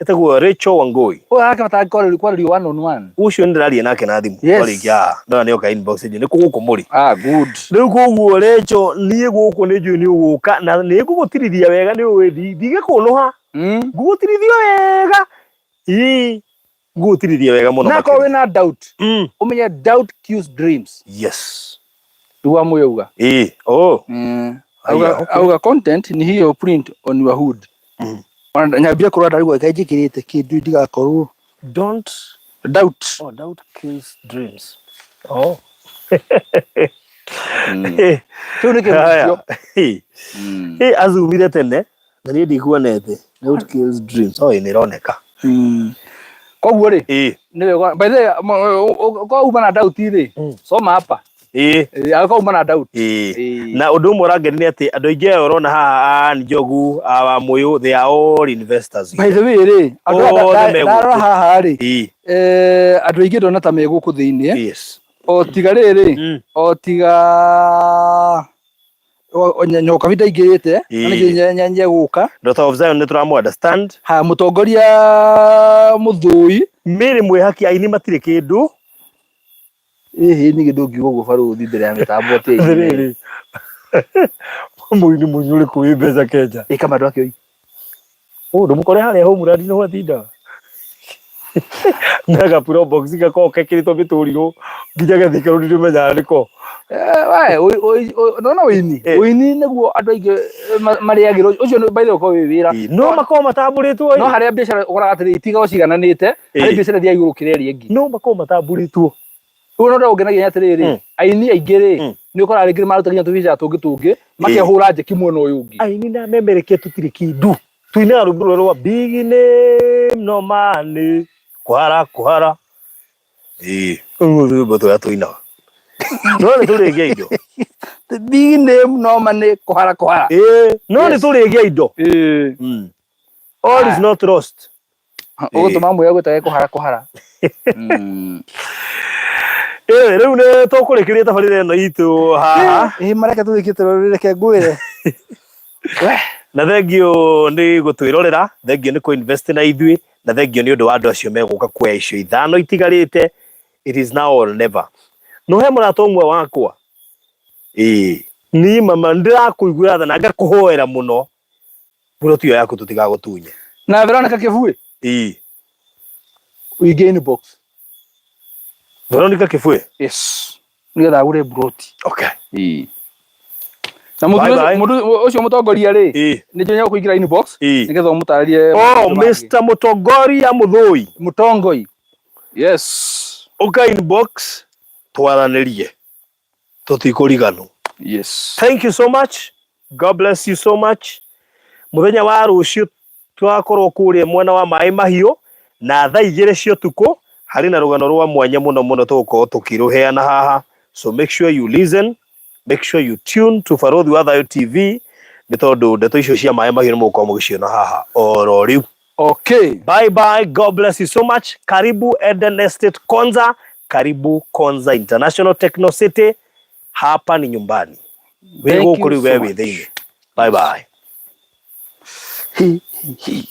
Speaker 1: Ĩtagwo Rachel Wangui.
Speaker 2: Ũyũ arakĩbatara kwarĩrio one on one.
Speaker 1: Ũcio nĩ ndĩraria nake na thimũ. Twarĩkia ndona nĩ oka inbox ĩnjĩ nĩ kũ gũkũ mũrĩ.
Speaker 2: Ah, good.
Speaker 1: Rĩu koguo Rachel, niĩ gũkũ nĩ njũĩ nĩ ũgũka na nĩ ngũgũtirithia wega, nĩ ũĩ ndigĩkũnũha. Ngũgũtirithia wega, ĩĩ, ngũgũtirithia wega mũno
Speaker 2: Na korwo
Speaker 1: makĩria.
Speaker 2: wĩna doubt, ũmenye doubt kills dreams. Rĩu wamũyauga.
Speaker 1: Ĩĩ, oh. Aya,
Speaker 2: Auga,
Speaker 1: okay.
Speaker 2: auga content ni hiyo print on your hood. Ona nyambia kũrora ndarigwo kaĩ njĩkĩrĩte kĩndũ ndigakorwo
Speaker 1: Don't
Speaker 2: doubt.
Speaker 1: Oh, doubt kills dreams. Oh.
Speaker 2: Kĩu nĩ
Speaker 1: Haya.
Speaker 2: kĩhutio.
Speaker 1: Ĩ azumire tene na niĩ ndikuonete. Doubt kills dreams. Oh, nĩ ĩroneka.
Speaker 2: Koguo rĩ,
Speaker 1: Ĩ.
Speaker 2: nĩ wega, by the way, korwo uma na doubt rĩ, soma hapa. Angĩkorwo uma na doubt.
Speaker 1: Na ũndũ ũmwe ũrangenia nĩ atĩ andũ aingĩ aya ũrona haha, a Njogu, a Wamũyũ, they are all investors.
Speaker 2: By the way rĩ, andũ aya
Speaker 1: Othe me
Speaker 2: ndarora
Speaker 1: gũkũ.
Speaker 2: haha rĩ, andũ aingĩ ndona ta me gũkũ thĩinĩ. O tiga rĩrĩ, o tiga Nyokabi ndaingĩrĩte, na nĩkĩo nyenye gũka.
Speaker 1: Daughter of Zion nĩ tũramũ understand.
Speaker 2: Ha mũtongoria Mũthũi.
Speaker 1: Mary Mwĩhaki, aini matirĩ kĩndũ.
Speaker 2: Ĩhĩ, ningĩ ndũngiuga ũguo barũthi mbere ya mĩtambo atĩ aini.
Speaker 1: Atĩrĩrĩ, mũini mũini ũrĩkũ wĩ mbeca Kenya?
Speaker 2: Ĩ kama andũ ake oi.
Speaker 1: Ũũ ndũmũkore harĩa Homeland nĩho atindaga na gapuro box gakoragwo gekĩrĩtwo mĩtũrirũ nginya gathika rũu ndĩmenyaga nĩko.
Speaker 2: We nona ũini. Ũini nĩguo andũ aingĩ marĩagĩrwo ũcio nĩ by the way ũkoragwo wĩ wĩra.
Speaker 1: No makorwo matambũrĩtwo.
Speaker 2: No harĩa biacara ũkoraga atĩrĩ itigao cigananĩte, harĩ biacara ĩthiaga igũrũ gũkĩra ĩrĩa ĩngĩ.
Speaker 1: No makorwo matambũrĩtwo.
Speaker 2: Rĩu ona ũrĩa ũngenagia nĩ atĩrĩrĩ, aini aingĩ rĩ, nĩ ũkoraga rĩngĩ nĩ maruta nginya tũbiacara tũngĩ tũngĩ, makehũra njeki mwena ũyũ ũngĩ.
Speaker 1: Aini na memerekia tũtirĩ kĩndũ. Tuinaga rwĩmbo rũrĩa rwa big name no money, kũhara kũhara. Ĩĩ, rũu rwĩmbo tũrĩa tũinaga. No nĩ tũrĩgĩa indo.
Speaker 2: Big name no money, kũhara kũhara.
Speaker 1: Ĩĩ, no nĩ tũrĩgĩa indo. All is not lost.
Speaker 2: Ũgũtũma mwĩre gwĩtage kũhara kũhara.
Speaker 1: Ĩĩ, rĩu nĩ tũkũrĩkĩria tabarĩra ĩno itũ haha.
Speaker 2: Ĩĩ, mareke tũrĩkie tũrore, reke ngwĩre.
Speaker 1: Na thengio nĩ gũtwĩrorera, thengio nĩ kũ-invest na ithuĩ, na thengio nĩ ũndũ wa andũ acio megũka kuoya icio ithano itigarĩte. It is now or never. No he mũrata ũmwe wakwa, ĩĩ, niĩ mama ndĩrakũiguĩra tha na ngakũhoera mũno, buroti ĩyo yaku tũtigagũtunye.
Speaker 2: Na Veronica Kĩbui.
Speaker 1: Ĩĩ.
Speaker 2: Ũingĩ inbox.
Speaker 1: Veronica Kĩbui?
Speaker 2: Yes. Nĩgetha agũre buroti.
Speaker 1: Okay.
Speaker 2: Ĩĩ. Na mũndũ ũcio mũtongoria rĩ, nĩ njũĩ nĩegũkũingĩra inbox nĩgetha ũmũtarĩrie.
Speaker 1: Oh, Mr. Mũtongoria Mũthũi.
Speaker 2: Mũtongoi. Yes.
Speaker 1: Ũka inbox twaranĩrie. Tũtikũriganwo.
Speaker 2: Yes.
Speaker 1: Thank you so much. God bless you so much. Mũthenya wa rũciũ tũgakorwo kũrĩa mwena wa Maĩ Mahiũ na thaa 2 cia ũtukũ harĩ na rũgano rwa mwanya mũno mũno tũgũkorwo tũkĩrũheana haha. So make sure you listen, make sure you tune to Barothi wa Thayũ TV nĩ tondũ ndeto icio cia Maĩ Mahiũ nĩ mũgũkorwo mũgĩciona haha oro rĩu.
Speaker 2: Okay.
Speaker 1: Bye bye. God bless you so much. Karibu Eden Estate Konza. Karibu Konza International Techno City. Hapa ni nyumbani. Wĩ
Speaker 2: Thank
Speaker 1: gũkũ
Speaker 2: you
Speaker 1: rĩu
Speaker 2: so
Speaker 1: we wĩ
Speaker 2: much.
Speaker 1: thĩinĩ. Bye bye.
Speaker 2: Hi, hi, hi.